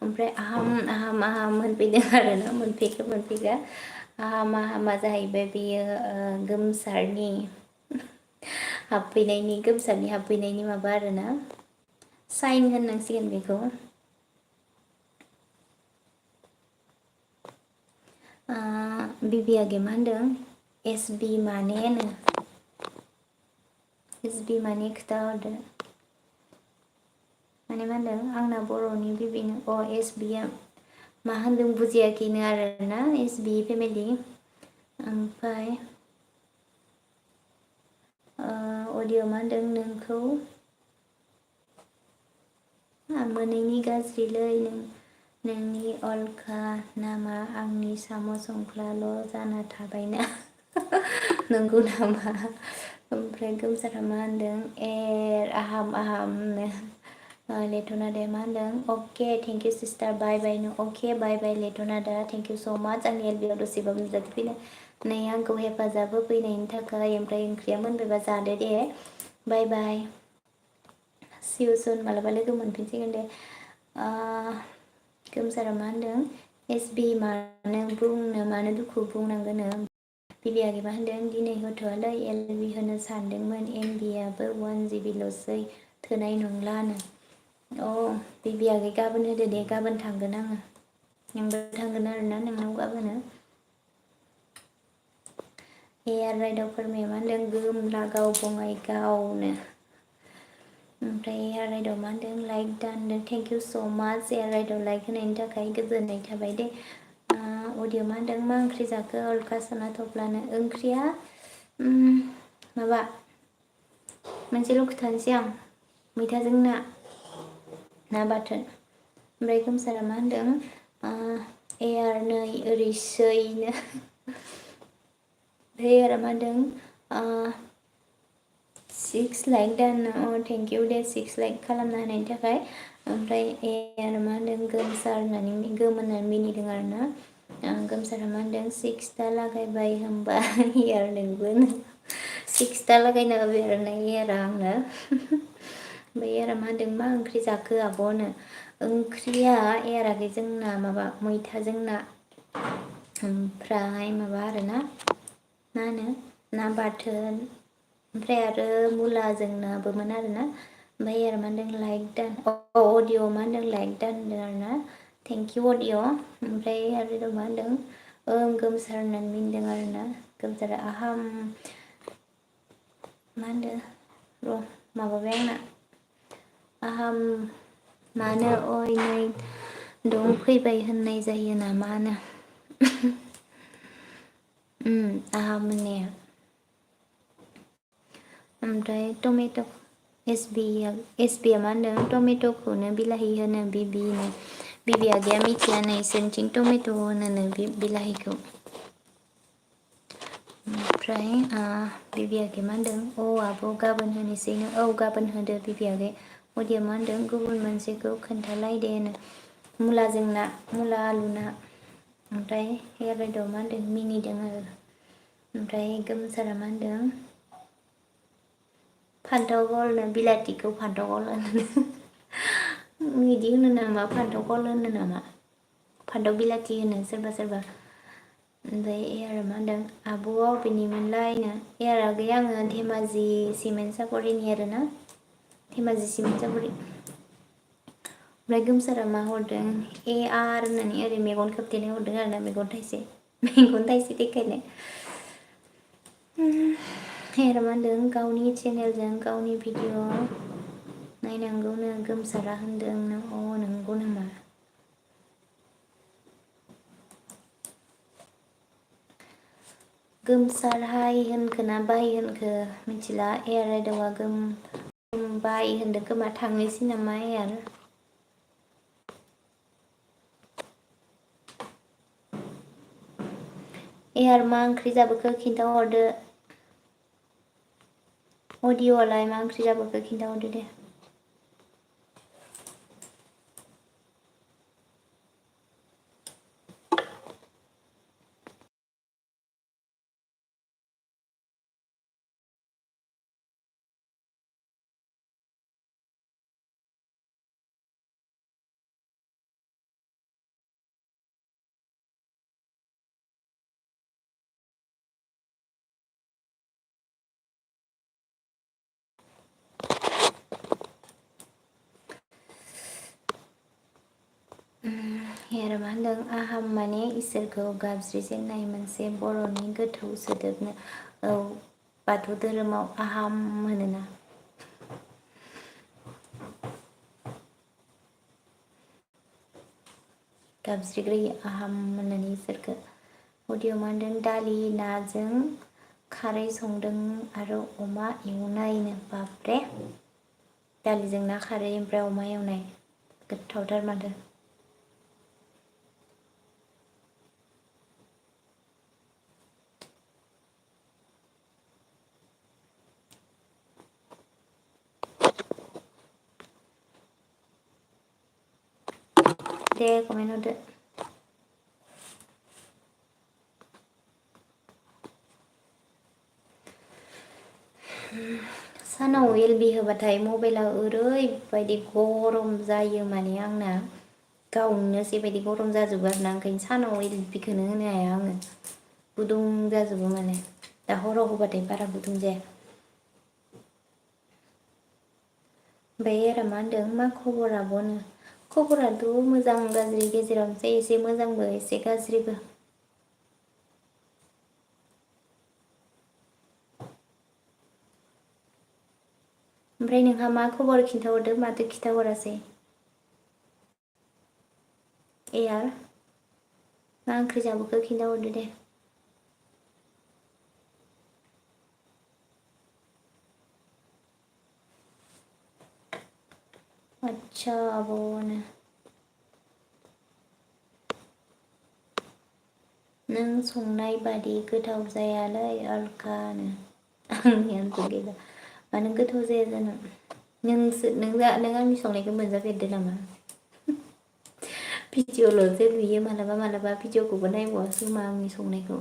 ओमफ्राय आहाम होनफैदों आरोना मोनफैखो आहामा जाहैबाय बेयो गोमसारनि हाबफैनायनि माबा आरोना साइन होननांसिगोन बेखौ। बिबि आगै मा होनदों? एसबि माने होनो। एसबि माने खोथाहरदो। माने मा होनदों? आंना बर'नि बिबिनो एसबिआ मा होनदों बुजियाखैनो आरोना एसबि फेमिलि। ओमफ्राय अडिअ मा होनदों? नोंखौ मोनैनि गाज्रिलै नोंनि अलका नामा आंनि साम' संफ्लाल' जाना थाबायना। नंगौ नामा? ओमफ्राय गोमसारा मा होनदों? आहामनो। लेथ'ना दे मा होनदों? अके थेंक इउ सिस्टार बाय बाय नो। अके बाय बाय लेथ'ना दा थेंक इउ स' माच आंनि एलबिआव दसेबाबो नुजाथिफैनानै आंखौ हेफाजाब होफैनायनि थाखाय। ओमफ्राय ओंख्रिया मोनबायबा जादो दे। बाय बाय। सि इउ सुन मालाबा लोगो मोनफिनसिगोन दे। गोमसारा मा होनदों? एसबि मानो दुखु बुंनांगोनो। बिबि आगै मा होनदों? दिनै होथ'आलै एलबि होनो सानदोंमोन एमबिआबो 1 जिबिल'सै थोनाय नंलानो। बिबि आगै गाबोन होदो दे गाबोन थांगोन आङो। नोंबो थांगोन आरोना नोंनाव गाबोनो। एयार राइडआव फोरमाय मा होनदों? गोमलागाव बङाइगावनो। ओमफ्राय एयार राइडआव मा होनदों? लाइक दान थेंक इउ स' माच एयार राइडआव लाइक होनायनि थाखाय गोजोननाय थाबाय दे। अडिअ मा होनदों? मा ओंख्रि जाखो अलका सना थफ्लानो? ओंख्रिया माबा मोनसेल' खोथानोसै आं मैथाजों ना बाथोन। ओमफ्राय गोमसारा मा होनदों? एयार नै ओरैसैनो। एयारा मा होनदों? 6 लाइक दान थेंक इउ दे 6 लाइक खालामना होनायनि थाखाय। ओमफ्राय एयार मा होनदों? गोमसार होननानै गोम होननानै मिनिदों आरोना। गोमसारा मा होनदों? 6 लागायबाय होनबा एयार नोंबो 6 लागायना होबाय आरोना एयारा आंनो। ओमफ्राय एयारा मा होनदों? मा ओंख्रि जाखो आब'नो? ओंख्रिया एयाराखै जोंना माबा मैथाजों ना। ओमफ्राय माबा आरोना मा होनो ना बाथोन। ओमफ्राय आरो मुलाजों नाबोमोन आरोना। ओमफ्राय एयारा मा होनदों? लाइक दान अडिअ मा होनदों? लाइक दान होनदों आरोना। थेंक इउ अडिअ। ओमफ्राय आरो मा होनदों? गोमसार होननानै मिनिदों आरोना। गोमसारा मा होनदों? र' माबाबाय आंना आहाम मानो अय नै दं फैबाय होननाय जायो नामानो आहाम होननाया ओमफ्राय टमेट' एस बि आ मा होनदों टमेट'खौनो बिलाहि होनो बिबि आगैया मिथिया नोंसोरनिथिं टमेट' होनोनो बिलाहिखौ ओमफ्राय बिबि आगैया मा होनदों आब' गाबोन होनोसैनो गाबोन होदो बिबि आगै अदिया मा होनदों गुबुन मोनसेखौ खोन्थालाय दे नो मुलाजों ना मुला आलु ना ओमफ्राय हेयार राइडआव मा होनदों मिनिदों आरो ओमफ्राय गोमसारा मा होनदों फान्थाव गलनो बिलाथिखौ फान्थाव गल होनो बिदि होनो नामा फान्थाव गल होनो नामा फान्थाव बिलाथि होनो सोरबा सोरबा ओमफ्राय एयारा मा होनदों आब'आ अबेनिमोनलायनो एयारा गैया आङो धेमाजि सिमेन्ट सापरिनि आरोना धेमाजि सिमेन्ट सापरि ओमफ्राय गोमसारा मा हरदों AR होननानै ओरै मेगन खोबथेनाय हरदों आरोना मेगन थाइसे देखायनाय हेयारा मा होनदों गावनि चेनेलजों गावनि भिडिअ नायनांगौनो गोमसारा होनदों नंगौ नामा गोमसार हाय होनखो ना बाय होनखो मिथिला एयार राइदावआ बाय होनदों खोमा थांनोसै नामा एयार मा ओंख्रि जाबोखो खिन्थाहरदो अडिअ'आलाय मा ओंख्रि जाबोखो खिन्थाहरदो दे हेयारा मा होनदों आहाम माने इसोरखौ गाबज्रिजेननाय मोनसे बर'नि गोथौ सोदोबनो बाथौ धोरोमाव आहाम होनोना गाबज्रिग्रोयो आहाम होननानै इसोरखौ अडिअ मा होनदों दालि नाजों खारै संदों आरो अमा एवनायनो बाबरे दालिजों ना खारै ओमफ्राय अमा एवनाय गोथावथार माथो दे कमेन्ट हरदो सानाव एलबि होबाथाय मबाइला ओरैबायदि गरम जायो माने आंना गावनो जेबायदि गरम जाजोबो आरोना ओंखायनो सानाव एलबिखौनो होनो हाया आङो गुदुं जाजोबो माने दा हराव होबाथाय बारा गुदुं जाया ओमफ्राय आरो मा होनदों मा खबर आब'नो खबराथ' मोजां गाज्रि गेजेरावनोसै एसे मोजांबो एसे गाज्रिबो ओमफ्राय नोंहा मा खबर खिन्थाहरदो माथो खिन्थाहरासै एयार मा ओंख्रि जाबोखो खिन्थाहरदो दे आच्छा आब'नो नों संनाय बादि गोथाव जायालै अलखानो आंनियानोथ' गैला मानो गोथाव जाया जानो नों आंनि संनायखौ मोनजाफेरदो नामा भिडिअ'ल'सो नुयो मालाबा भिडिअ'खौबो नायबावासो खोमा आंनि संनायखौ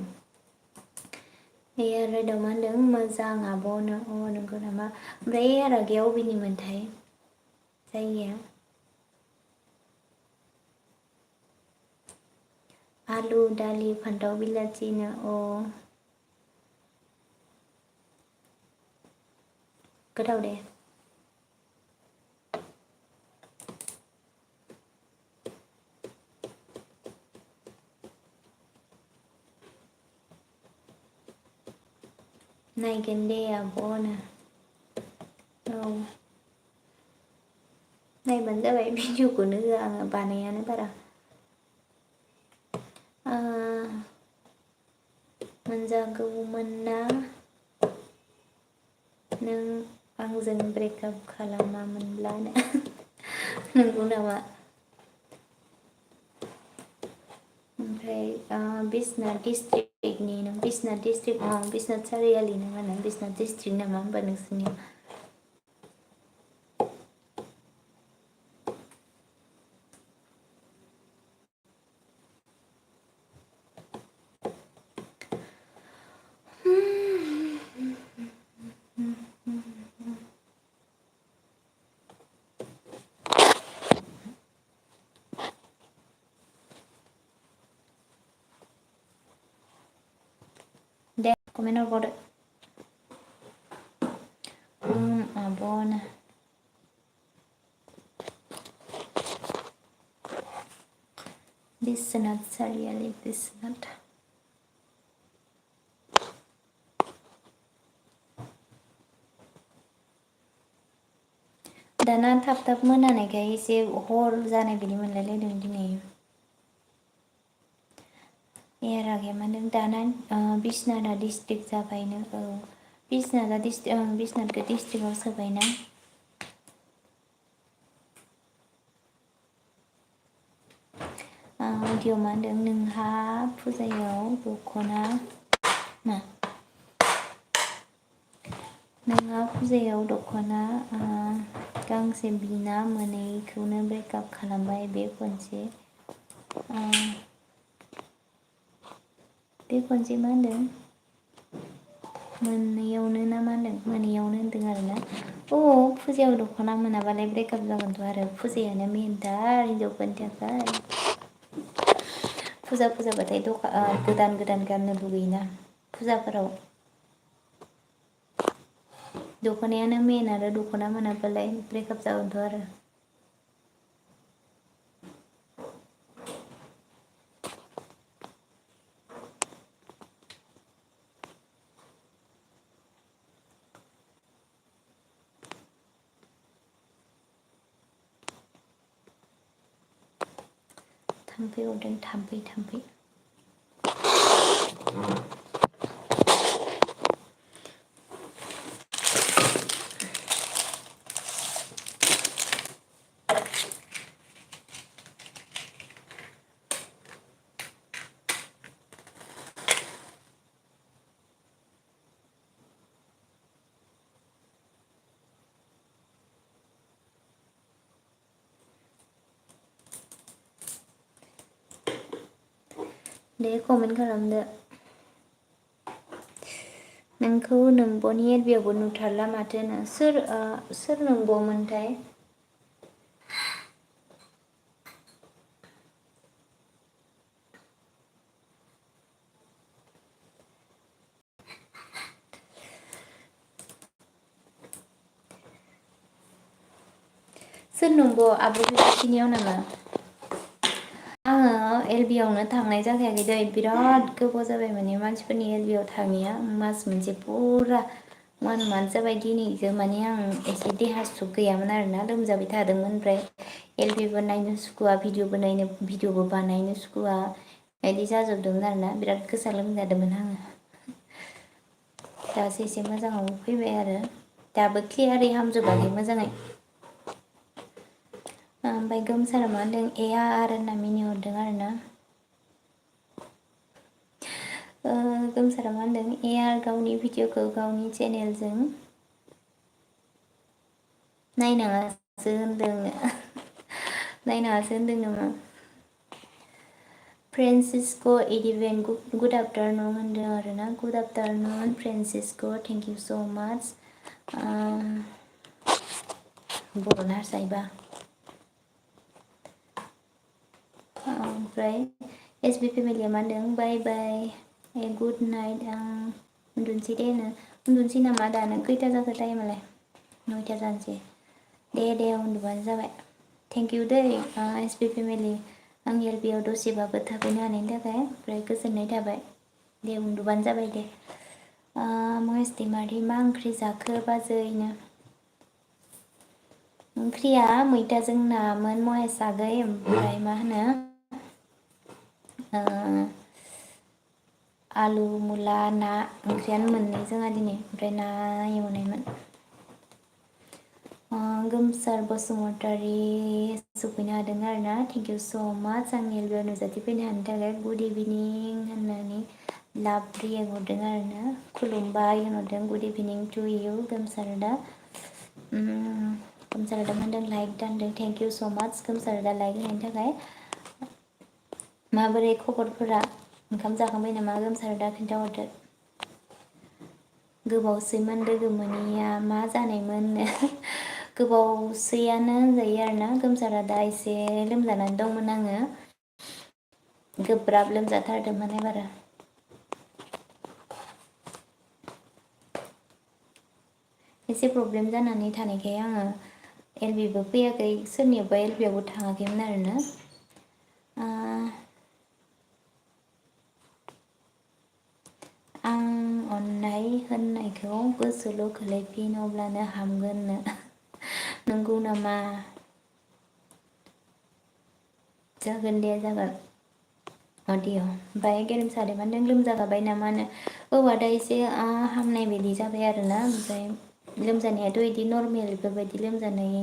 एयार राइडआव मा होनदों मोजां आब'नो नंगौ नामा ओमफ्राय एयार आगैया अबेनिमोनथाय जायगाया आलु दालि फान्थाव बिलाथिनो गोथाव दे नायगोन दे आब'नो नायबानो जाबाय भिडिअखौनो होआ आङो बानायानो बारा मोनजागौमोन ना नों आंजों ब्रेकआप खालामामोनब्लानो नंगौ नामा ओमफ्राय बिसनाथ डिस्ट्रिक्टनि नों बिसनाथ डिस्ट्रिक्ट बिसनाथ सारियालि नङा नों बिसनाथ डिस्ट्रिक्ट नामा होमबा नोंसोरनिया दे कमेन्ट हरबावदो आब'नो बिसनाथ सारियालि बिसनाथ दाना थाब थाब मोनानायखाय एसे हर जानाय बायदि मोनलायलायदों दिनै ए रागे माने दाना बिसनाथआ डिस्ट्रिक्ट जाबायनो औ बिसनाथआ बिसनाथखौ डिस्ट्रिक्टआव सोबायना भिडिअ मा होनदों नोंहा फुजायाव दख'ना मा नोंहा फुजायाव दख'ना गांसे बिना मोनैखौनो ब्रेकआप खालामबाय बे खनसे मा होनदों मोननैयावनो ना मा होनदों मोनैयावनो होनदों आरोना फुजायाव दख'ना मोनाबालाय ब्रेकआप जागोनथ' आरो फुजायानो मेनथार हिनजावफोरनि थाखाय फुजाबाथाय गोदान गोदान गाननो लुगैयोना फुजाफोराव दख'नायानो मेन आरो दख'ना मोनाबालाय ब्रेकआप जागोनथ' आरो थाम्फै अरदों थाम्फै दे कमेन्ट खालामदो नोंखौ नोंब'नि एलबियावबो नुथारला माथो नो सोर नोंब'मोनथाय सोर नंब' आब' बिथिनियाव नामा आङो एलबियावनो थांनाय जाखायाखै दै बिराद गोबाव जाबाय माने मानसिफोरनि एलबियाव थाङिया मास मोनसे फुरा 1 मान्थ जाबाय दिनैजों माने आं एसे देहा सुख गैयामोन आरोना लोमजाबाय थादोंमोन ओमफ्राय एलबिबो नायनो सुखुवा भिडिअबो बानायनो सुखुवा बिदि जाजोबदोंमोन आरोना बिराद गोसा लोमजादोंमोन आङो दासो एसे मोजाङाव फैबाय आरो दाबो क्लियारै हामजोबाखै मोजाङै ओमफ्राय गोमसारा मा होनदों AR होनना मिनिहरदों आरोना गोमसारा मा होनदों AR गावनि भिडिअखौ गावनि चेनेलजों नायनाङासो होनदों नामा फ्रेन्सिस्क' एडिभेन गुड आफ्टारनुन होनदों आरोना गुड आफ्टारनुन फ्रेन्सिस्क' थेंक इउ स' माच बर' हारसायबा ओमफ्राय SB फेमिलिया मा होनदों बाय बाय गुड नाइट आं उन्दुनोसै दे उन्दुनोसै नामा दानो खैथा जाखो टाइमालाय 9ता जानोसै दे उन्दुबानो जाबाय थेंक इउ दै SB फेमिलि आंनि एलबियाव दसेबाबो थाफैनो हानायनि थाखाय ओमफ्राय गोजोननाय थाबाय दे उन्दुबानो जाबाय दे महेश दैमारि मा ओंख्रि जाखो बाजैनो ओंख्रिया मैथाजों नामोन महेश आगै ओमफ्राय मा होनो आलु मुला ना ओंख्रियानो मोननै जोंहा दिनै ओमफ्राय ना एवनायमोन। गोमसार बसुमतारी सफैनो हादों आरो ना थेंक इउ स' माच आंनि एलबियाव नुजाथिफैनो हानो थाखाय गुड इभिनिं होननानै लाभ रिएक्ट हरदों आरो ना खुलुमबाय होनहरदों गुड इभिनिं टु इउ गोमसार दा गोमसार दा होनदों लाइक दानदों थेंक इउ स' माच गोमसार दा लाइक होनायनि थाखाय। माबोरै खबरफोरा ओंखाम जाखांबाय नामा गोमसार दा खिन्थाहरदो। गोबावसैमोन लोगो मोनैया मा जानायमोननो गोबावसैयानो होनजायो आरोना गोमसारा दा एसे लोमजानानै दंमोन आङो गोब्राब लोमजाथारदोंमोन एबारो। एसे प्रब्लेम जानानै थानायखाय आङो एलबिबो फैयाखै सोरनियावबा एलबियावबो थाङाखैमोन आरोना। आं अननाय होननायखौ गोसोल' खोलैफिन अब्लानो हामगोननो नंगौ नामा? जागोन दे जागोन अदिय' ओमफ्राय गेरेमसा अदेबानो नों लोमजागाबाय नामानो औ आदा एसे हामनाय बायदि जाबाय आरोना ओमफ्राय लोमजानायाथ' बिदि नर्मेल बेफोरबायदि लोमजानाय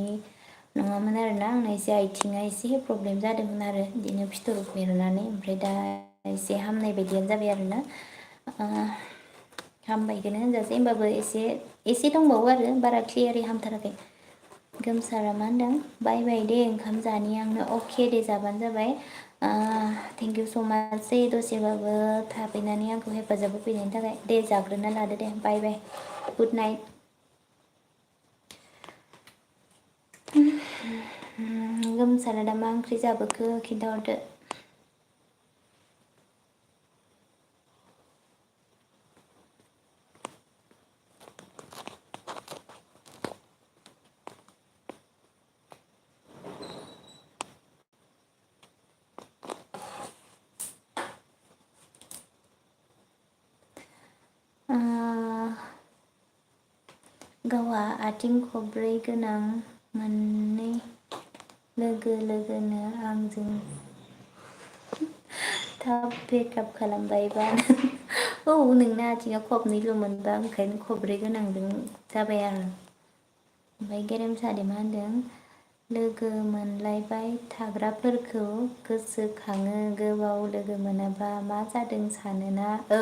नङामोन आरोना आंना एसे आथिङा एसे प्रब्लेम जादोंमोन आरो बिदिनो फिथर बेरनानै ओमफ्राय दा एसे हामनाय बायदियानो जाबाय आरोना हामबायखौनो होनजासै होमबाबो एसे दंबावो आरो बारा क्लियारै हामथाराखै। गोमसारा मा होनदों बाय बाय दे ओंखाम जानि आंनो अके दे जाबानो जाबाय थेंक इउ स' माच दे दसेबाबो थाफैनानै आंखौ हेफाजाब होफैनायनि थाखाय दे जाग्रोना लादो दे बाय बाय गुड नाइट। गोमसारा दा मा ओंख्रि जाबोखो खिन्थाहरदो। गावहा आथिं खबब्रै गोनां मोननै लोगो लोगोनो आंजों थाब ब्रेकआप खालामबायबा औ नोंना आथिङा खबनैल' मोनबा ओंखायनो खब्रै गोनांजों जाबाय आरो ओमफ्राय गेरेमसादि मा होनदों लोगो मोनलायबाय थाग्राफोरखौ गोसोखाङो गोबाव लोगो मोनाबा मा जादों सानोना औ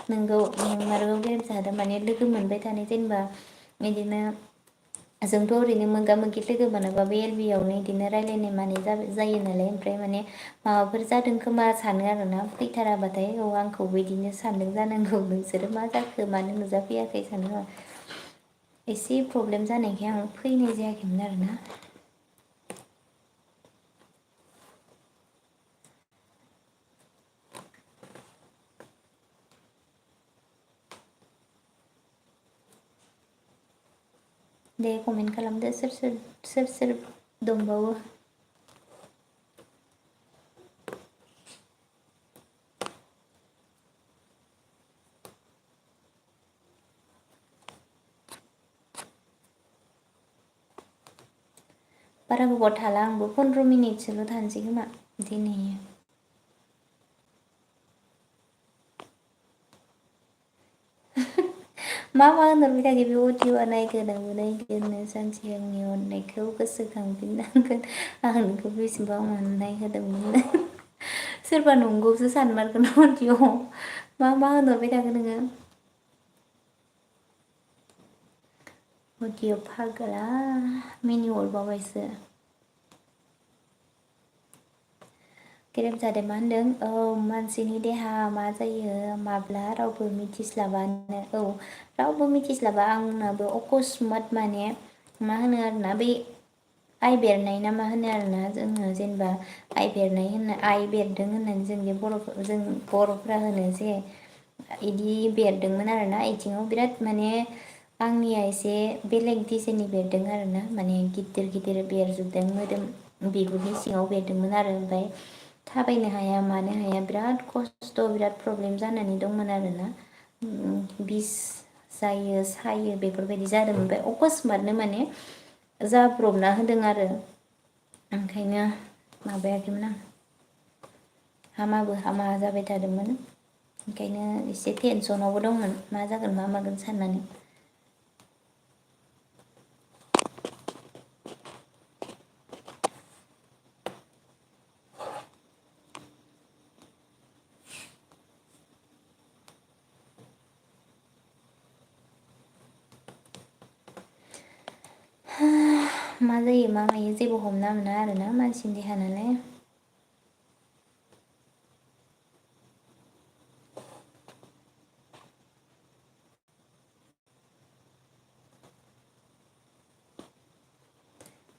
नोंगौ नोंमारगौ गेरेमसा माने लोगो मोनबाय थानाय जेनेबा बिदिनो जोंथ' ओरैनो मोगा मोगि लोगो मोनाबाबो एलबि आवनो बिदिनो रायलायनाय मानाय जायो नालाय ओमफ्राय माने माबाफोर जादों खोमा सानो आरोना फैथाराबाथाय औ आंखौबो बिदिनो सानदों जानांगौ नोंसोरो मा जाखो मानो नुजाफैयाखै सानो एसे प्रब्लेम जानायखाय आं फैनाय जायाखैमोन आरोना। दे कमेन्ट खालामदो सोर सोर दंबावो। बारा गोबाव थाला आंबो 15 मिनिटसोल' थानोसै खोमा दिनै। मा होनहरबाय थाखो बे अडिअ'आ नायगोनांबो नायगोननो सानसे आंनि अननायखौ गोसोखांफिननांगोन आं नोंखौ बेसेबां अननाय होदोंमोन सोरबा नंगौसो सानमारगोन अडिअ' मा होनहरबाय थाखो नोङो अडिअ' फाग्ला मिनिहरबावबायसो। गेरेमसादे मा होनदों औ मानसिनि देहा मा जायो माब्ला रावबो मिथिस्लाबानो औ रावबो मिथिस्लाबा आंनाबो अकसमात माने मा होनो आरोना बै आइ बेरनाय ना मा होनो आरोना जोङो जेनेबा आइ बेरनाय होनना आइ बेरदों होननानै जों बर'फ्रा होनो जे इदि बेरदोंमोन आरोना आथिङाव बिराद माने आंनिया एसे बेलेग डिजाइननि बेरदों आरोना माने गिदिर गिदिर बेरजोबदों मोदोम बिगुरनि सिङाव बेरदोंमोन आरो ओमफ्राय थाबायनो हाया मानो हाया बिराद खस्थ' बिराद प्रब्लेम जानानै दंमोन आरोना बिस जायो सायो बेफोरबायदि जादों ओमफ्राय अकसमातनो माने जाब्रबना होदों आरो ओंखायनो माबायाखैमोन आं हामाबो हामा जाबाय थादोंमोन ओंखायनो एसे टेनसनावबो दंमोन मा जागोन मा मागोन साननानै मा जायो मा मायो जेबो हमना मोना आरोना मानसिनि देहा नालाय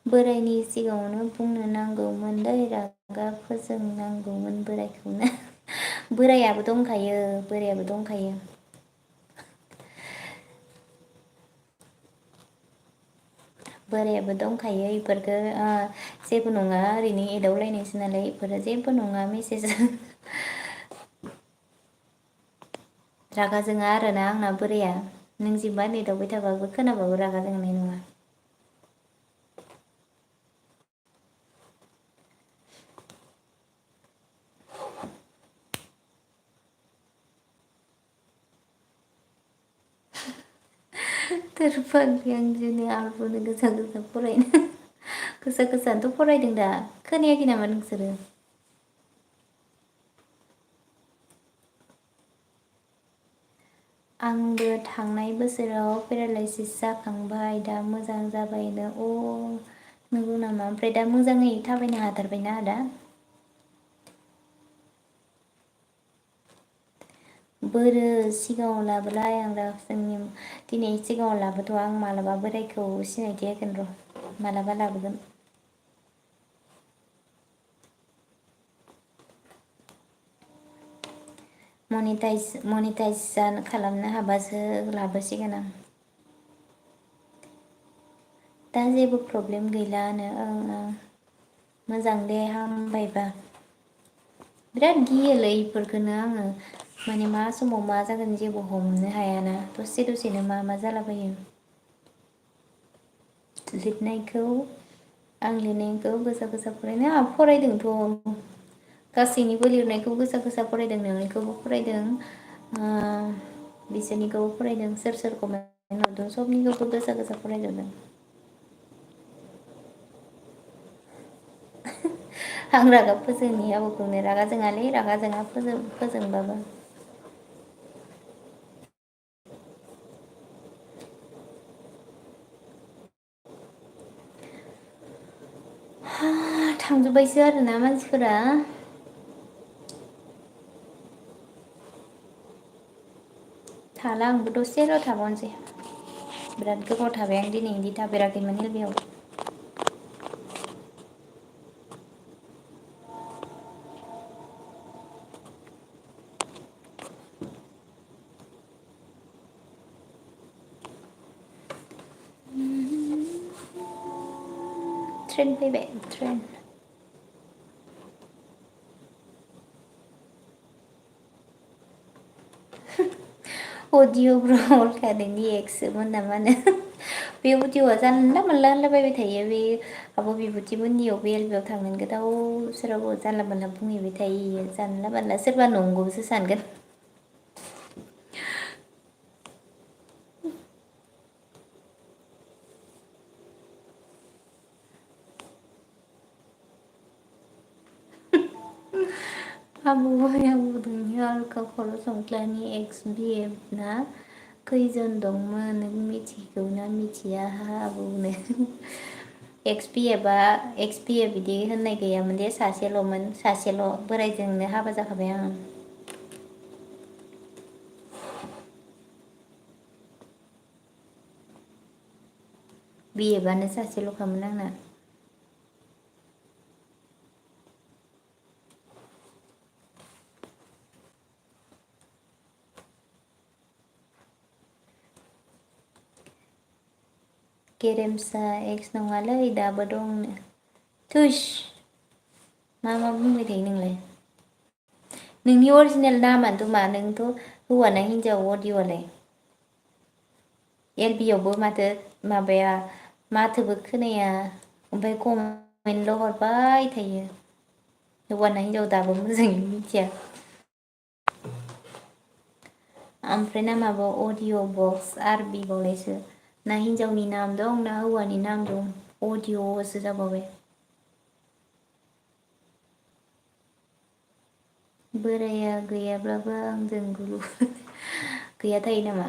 बोरायनि सिगाङावनो बुंनो नांगौमोनलै रागा फोजोंनांगौमोन बोरायखौनो बोरायाबो दंखायो बोरायाबो दंखायो इफोरखो जेबो नङा ओरैनो एदावलायनायसो नालाय इफोरो जेबो नङा मेसेज रागा जोङा आरोना आंना बोराया नों जिमान एदावबाय थाबाबो खोनाबाबो रागा जोंनाय नङा फाग्लि आं दिनै आलबोनो गोसा गोसा फरायनो गोसा गोसानोथ' फरायदों दा खोनायाखै नामा नोंसोरो आंबो थांनाय बोसोराव पेरालाइसिस जाखांबाय दा मोजां जाबायनो नंगौ नामा ओमफ्राय दा मोजाङै थाबायनो हाथारबायना आदा बोरो सिगाङाव लाबोलाय आं दा जोंनि दिनै सिगाङाव लाबोथ' आं मालाबा बोरायखौ सिनायथि होगोन र' मालाबा लाबोगोन मनिटाइज खालामनो हाबासो लाबोसिगोन आं दा जेबो प्रब्लेम गैलानो मोजां दे हामबायबा बिराद गियोलै इफोरखौनो आङो माने मा समाव मा जागोन जेबो हमनो हायाना दसे दसेनो मा मा जालाबायो लिरनायखौ आं लिरनायखौ गोसा गोसा फरायनो आंहा फरायदोंथ' गासैनिबो लिरनायखौ गोसा गोसा फरायदों नोंनिखौबो फरायदों बिसोरनिखौबो फरायदों सोर सोर कमेन्ट हरदों सबनिखौबो गोसा गोसा फरायजोबदों आं रागा फोजोंनि आबौखौनो रागा जोङालै रागा जोङा फोजोंबाबो थांजोब्बायसो आरोना मानसिफोरा थाला आंबो दसेल' थाबावनोसै बिराद गोबाव थाबाय आं दिनै बिदि थाफेराखैमोन बेयाव ट्रेन फैबाय ट्रेन अडिअ ब्रलखादोंनि एक्सोमोन नामानो बे अडिअआ जानला मोनला होनलाबायबाय थायो बे आब' बिबुथिमोननियाव बे एलपियाव थांनानै गोदाव सोराव जानला मोनला बुंहैबाय थायो जानला मोनला सोरबा नंगौसो सानगोन आबौदोंनि अलखा खर' संख्लानि एक्स बि एफ ना खैजन दंमोन नों मिथिगौ ना मिथिया आबौनो एक्स पि एफ बिदि होननाय गैयामोन दे सासेल'मोन सासेल' बोरायजोंनो हाबा जाखाबाय आं बि एफआनो सासेल'खामोन आंना गेरेमसा एक्स नङालै दाबो दंनो थुस मा बुंबाय थायो नोंलाय नोंनि अरिजिनेल नामानोथ' मा नोंथ' हौवाना हिनजाव अडिअ'आलाय एल बि आवबो माथो माबाया माथोबो खोनाया ओमफ्राय कमेन्टल' हरबाय थायो। हौवा ना हिनजाव दाबो मोजाङै मिथिया। ओमफ्राय नामाबो अडिअ' बक्स आरबि बावलायसो ना हिनजावनि नाम दं ना हौवानि नाम दं अडिअ'सो जाबावबाय। बोराया गैयाब्लाबो आंजों गुलु गैया थायो नामा?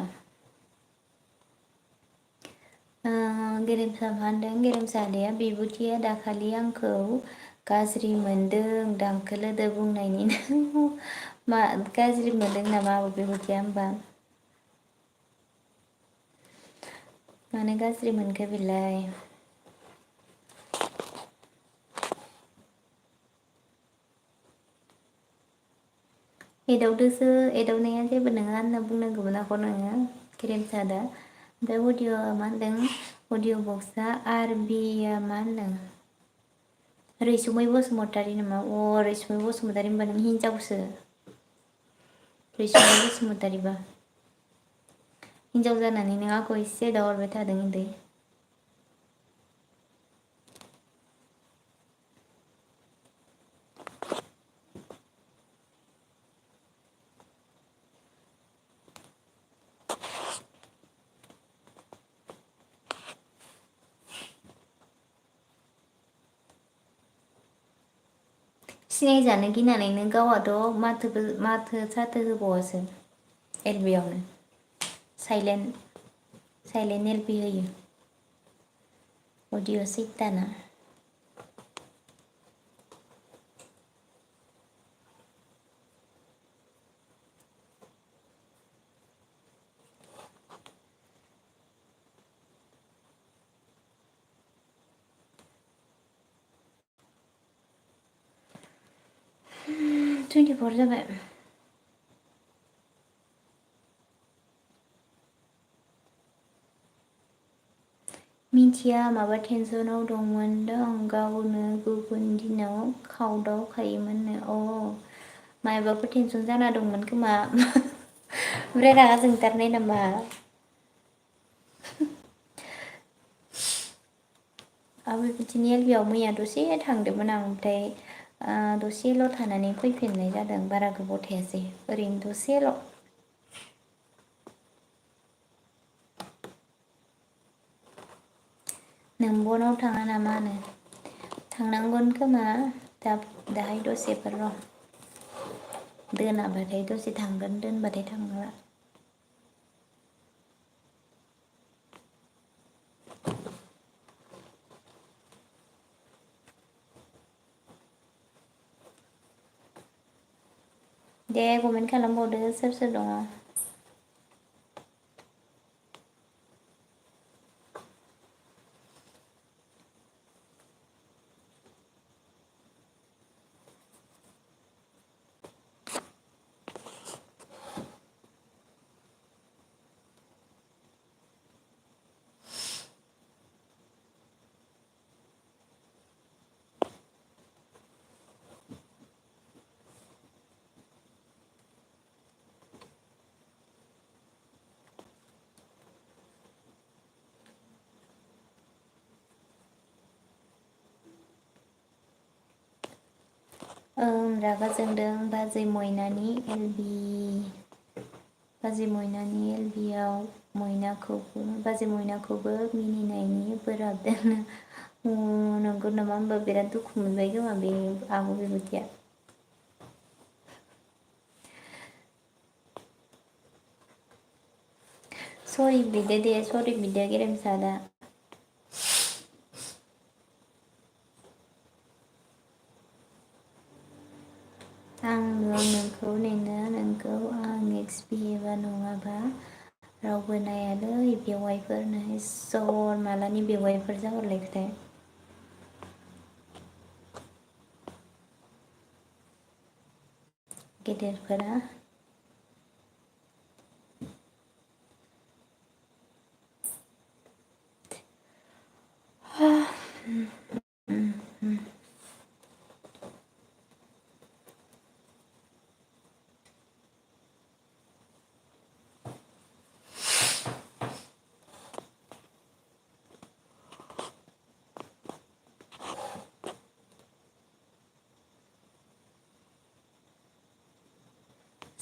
गेरेमसा मा होनदों गेरेमसा आदाया बिबुथिया दाखालि आंखौ गाज्रि मोनदों दांखोलोदो बुंनायनि मा गाज्रि मोनदों नामा बिबुथिया होमबा? मानो गाज्रि मोनखो बेलाय? एदावदोसो एदावनाया जेबो नङा होनना बुंनांगौमोन आक' नोङो गेरेमसा आदा। ओमफ्राय अडिअ' मा होनदों अडिअ' बक्सआ आरबिया मा होनदों? रैसुमै बसुमतारी नामा अ रैसुमै बसुमतारी होनबा नों हिनजावसो। रैसुमै बसुमतारीबा हिनजाव जानानै नों आंखौ एसे एदावहरबाय थादों होनदो। सिनायजानो गिनानैनो गावहाथ' माथो साथो होबावासो। एल बि आवनो साइलेन्ट एल पि होयो। अडिअ' सैताना टुइन्टिफर जाबाय। मिथिया माबा टेनसनाव दंमोनदां गावनो गुबुन दिनाव खावदावखायोमोननो मायबाफोर टेनसन जाना दंमोन खोमा ओमफ्राय रागा जोंथारनाय नामा? बिबुथिनि एल पि आव मैया दसे थांदोंमोन आं ओमफ्राय दसेल' थानानै फैफिननाय जादों बारा गोबाव थायासै ओरैनो दसेल'। नोंबनाव थाङा नामा होनो थांनांगोन खोमा दाहाय दसेफोर र'। दोनाबाथाय दसे थांगोन दोनबाथाय थांला। दे कमेन्ट खालामबावदो सोर सोर दङ। रागा जोंदों बाजै मयनानि एल बि आव बाजै मयनाखौबो मिनिनायनि बोराबदों नंगौ नामा होमबा बिराद दुखु मोनबाय खोमा बे आब' बिबुथिया। सरि बिदो दे सरि बिदो गेरेमसा आदा। आं नोंखौ नेनो नोंखौ आं नेक्स्ट बि एबा नङाबा रावबो नायालै बेवाइफोरनो इसर मालानि बेवाइफोर जाहरलायखोथाय। गेदेरफोरा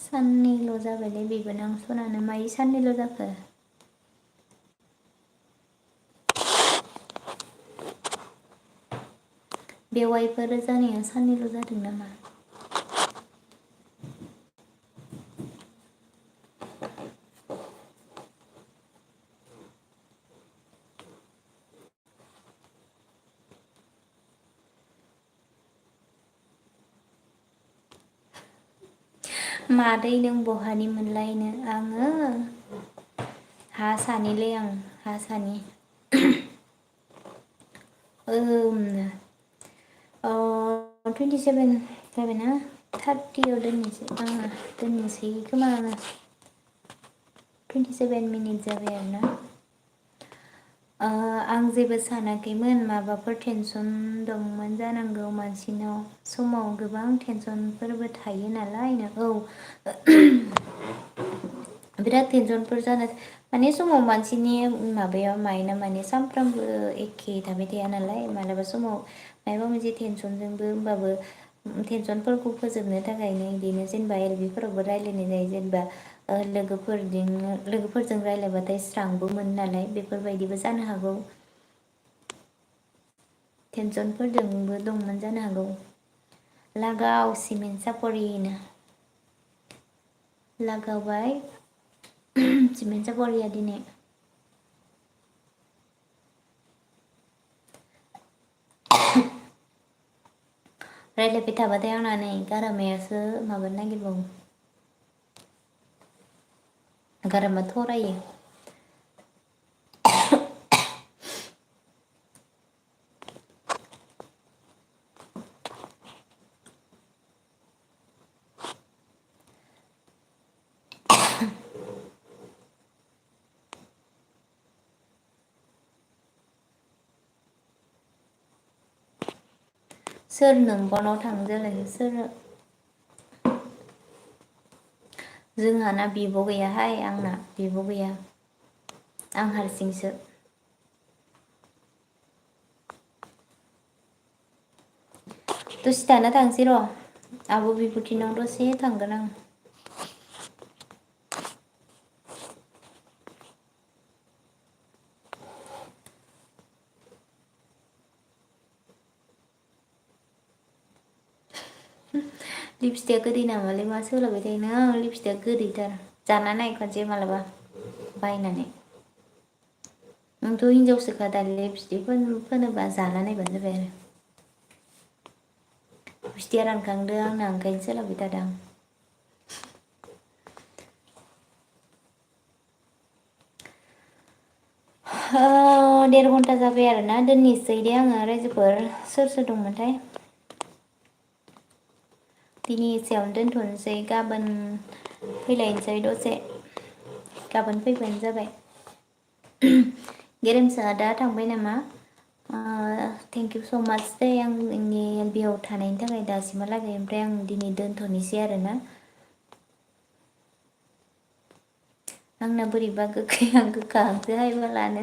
साननैल' जाबायलै बिबोनां सनानो माइ साननैल' जाखो बेवाइफोर जानाया साननैल' जादों नामा मादै नों बहानि मोनलायनो आङो हारसानिलै आं हारसानि 27 जाबायना 30आव दोननोसै खोमा आङो 27 मिनिट जाबाय आरोना आं जेबो सानाखैमोन माबाफोर टेनसन दंमोन जानांगौ मानसिनाव समाव गोबां टेनसनफोरबो थायो नालाय औ बिराद टेनसनफोर जानो माने समाव मानसिनि माबायाव माइना माने सानफ्रामबो एखे थाबाय थाया नालाय मालाबा समाव माबा मोनसे टेनसनजोंबो होमबाबो टेनसनफोरखौ फोजोबनो थाखायनो बिदिनो जेनेबा एलबिफोरावबो रायलायनाय जायो जेनेबा लोगोफोरजों रायलायबाथाय स्रांबो मोनो नालाय बेफोरबायदिबो जानो हागौ टेनसनफोरजोंबो दंमोन जानो हागौ लागाव सिमेन्ट सापरिनो लागावबाय सिमेन्ट सापरिया दिनै रायलायबाय थाबाथाय आंना नै गारामायासो माबानो नागिरबावो गारामा थरायो सोर नोंबनाव थांदोंलाय सोर जोंहाना बिब' गैयाहाय आंना बिब' गैया आं हारसिंसो दसे थाना थांसै र' आब' बिबुथिनाव दसे थांगोन आं लिपस्टिकआ गोदै नामालै मा सोलाबाय थायो नों लिपस्टिकआ गोदैथार जाना नाय खनसे मालाबा बायनानै नोंथ' हिनजावसोखा दा लिपस्टिक फोनोबा जाना नायबानो जाबाय आरो गुस्थिया रानखांदो आंना ओंखायनो सोलाबाय थादों आं 1.5 घन्टा जाबाय आरोना दोननोसै दे आङो रायजोफोर सोर सोर दंमोनथाय दिनै एसेयावनो दोनथ'नोसै गाबोन फैलायनोसै दसे गाबोन फैबानो जाबाय गेरेमसा दा थांबाय नामा थेंक इउ स' माच दे आंनि बेयाव थानायनि थाखाय दासिमहालागै ओमफ्राय आं दिनै दोनथ'नोसै आरोना आंना बोरैबा गोखैहां गोखाहांसोहाय बालानो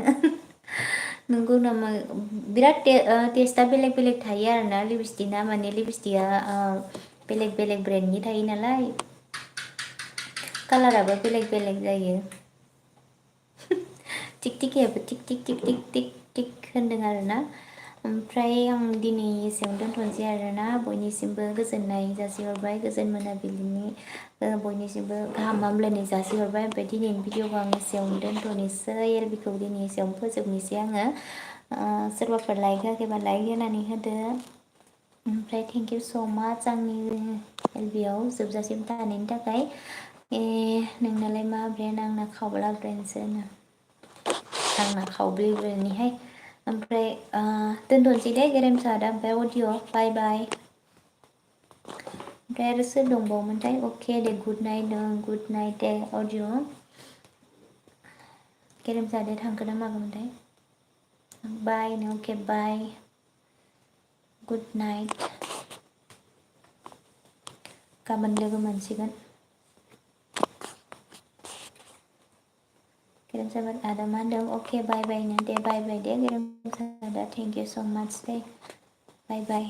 नंगौ नामा बिराद टेस्टआ बेलेग बेलेग थायो आरोना लिपस्टिकआ माने लिपस्टिकआ बेलेग बेलेग ब्रेन्डनि थायो नालाय कालाराबो बेलेग बेलेग जायो थिक थिकायाबो थिक थिक थिक थिक थिक थिक होनदों आरोना ओमफ्राय आं दिनै एसेयावनो दोनथ'नोसै आरोना बयनिसिमबो गोजोननाय जासिहरबाय गोजोन मोनाबिलिनि बयनिसिमबो गाहाम हामलायनाय जासिहरबाय ओमफ्राय दिनैनि भिडिअखौ आं एसेयावनो दोनथ'नोसै एलबिखौ दिनै एसेयावनो फोजोबनोसै आङो सोरबाफोर लाइक होआखैबा लाइक होनानै होदो ओमफ्राय थेंक इउ स' माच आंनि एलबियाव जोबजासिम थानायनि थाखाय नोंनालाय मा ब्रेन्ड आंना खावब्ला ब्रेन्डसो होनो आंना खावब्ले ब्रेन्डनिहाय ओमफ्राय दोनथ'नोसै दे गेरेमसा दा ओमफ्राय अडिअ बाय बाय ओमफ्राय आरो सोर दंबावोमोनथाय अके दे गुड नाइट दे अडिअ गेरेमसा दे थांखो ना मागोमोनथाय बाय नो अके बाय गुड नाइट गाबोन लोगो मोनसिगोन गेरेमसा आदा मा होनदों अके बाय बाय नो दे बाय बाय दे गेरेमसा आदा थेंक इउ स' माच दे बाय बाय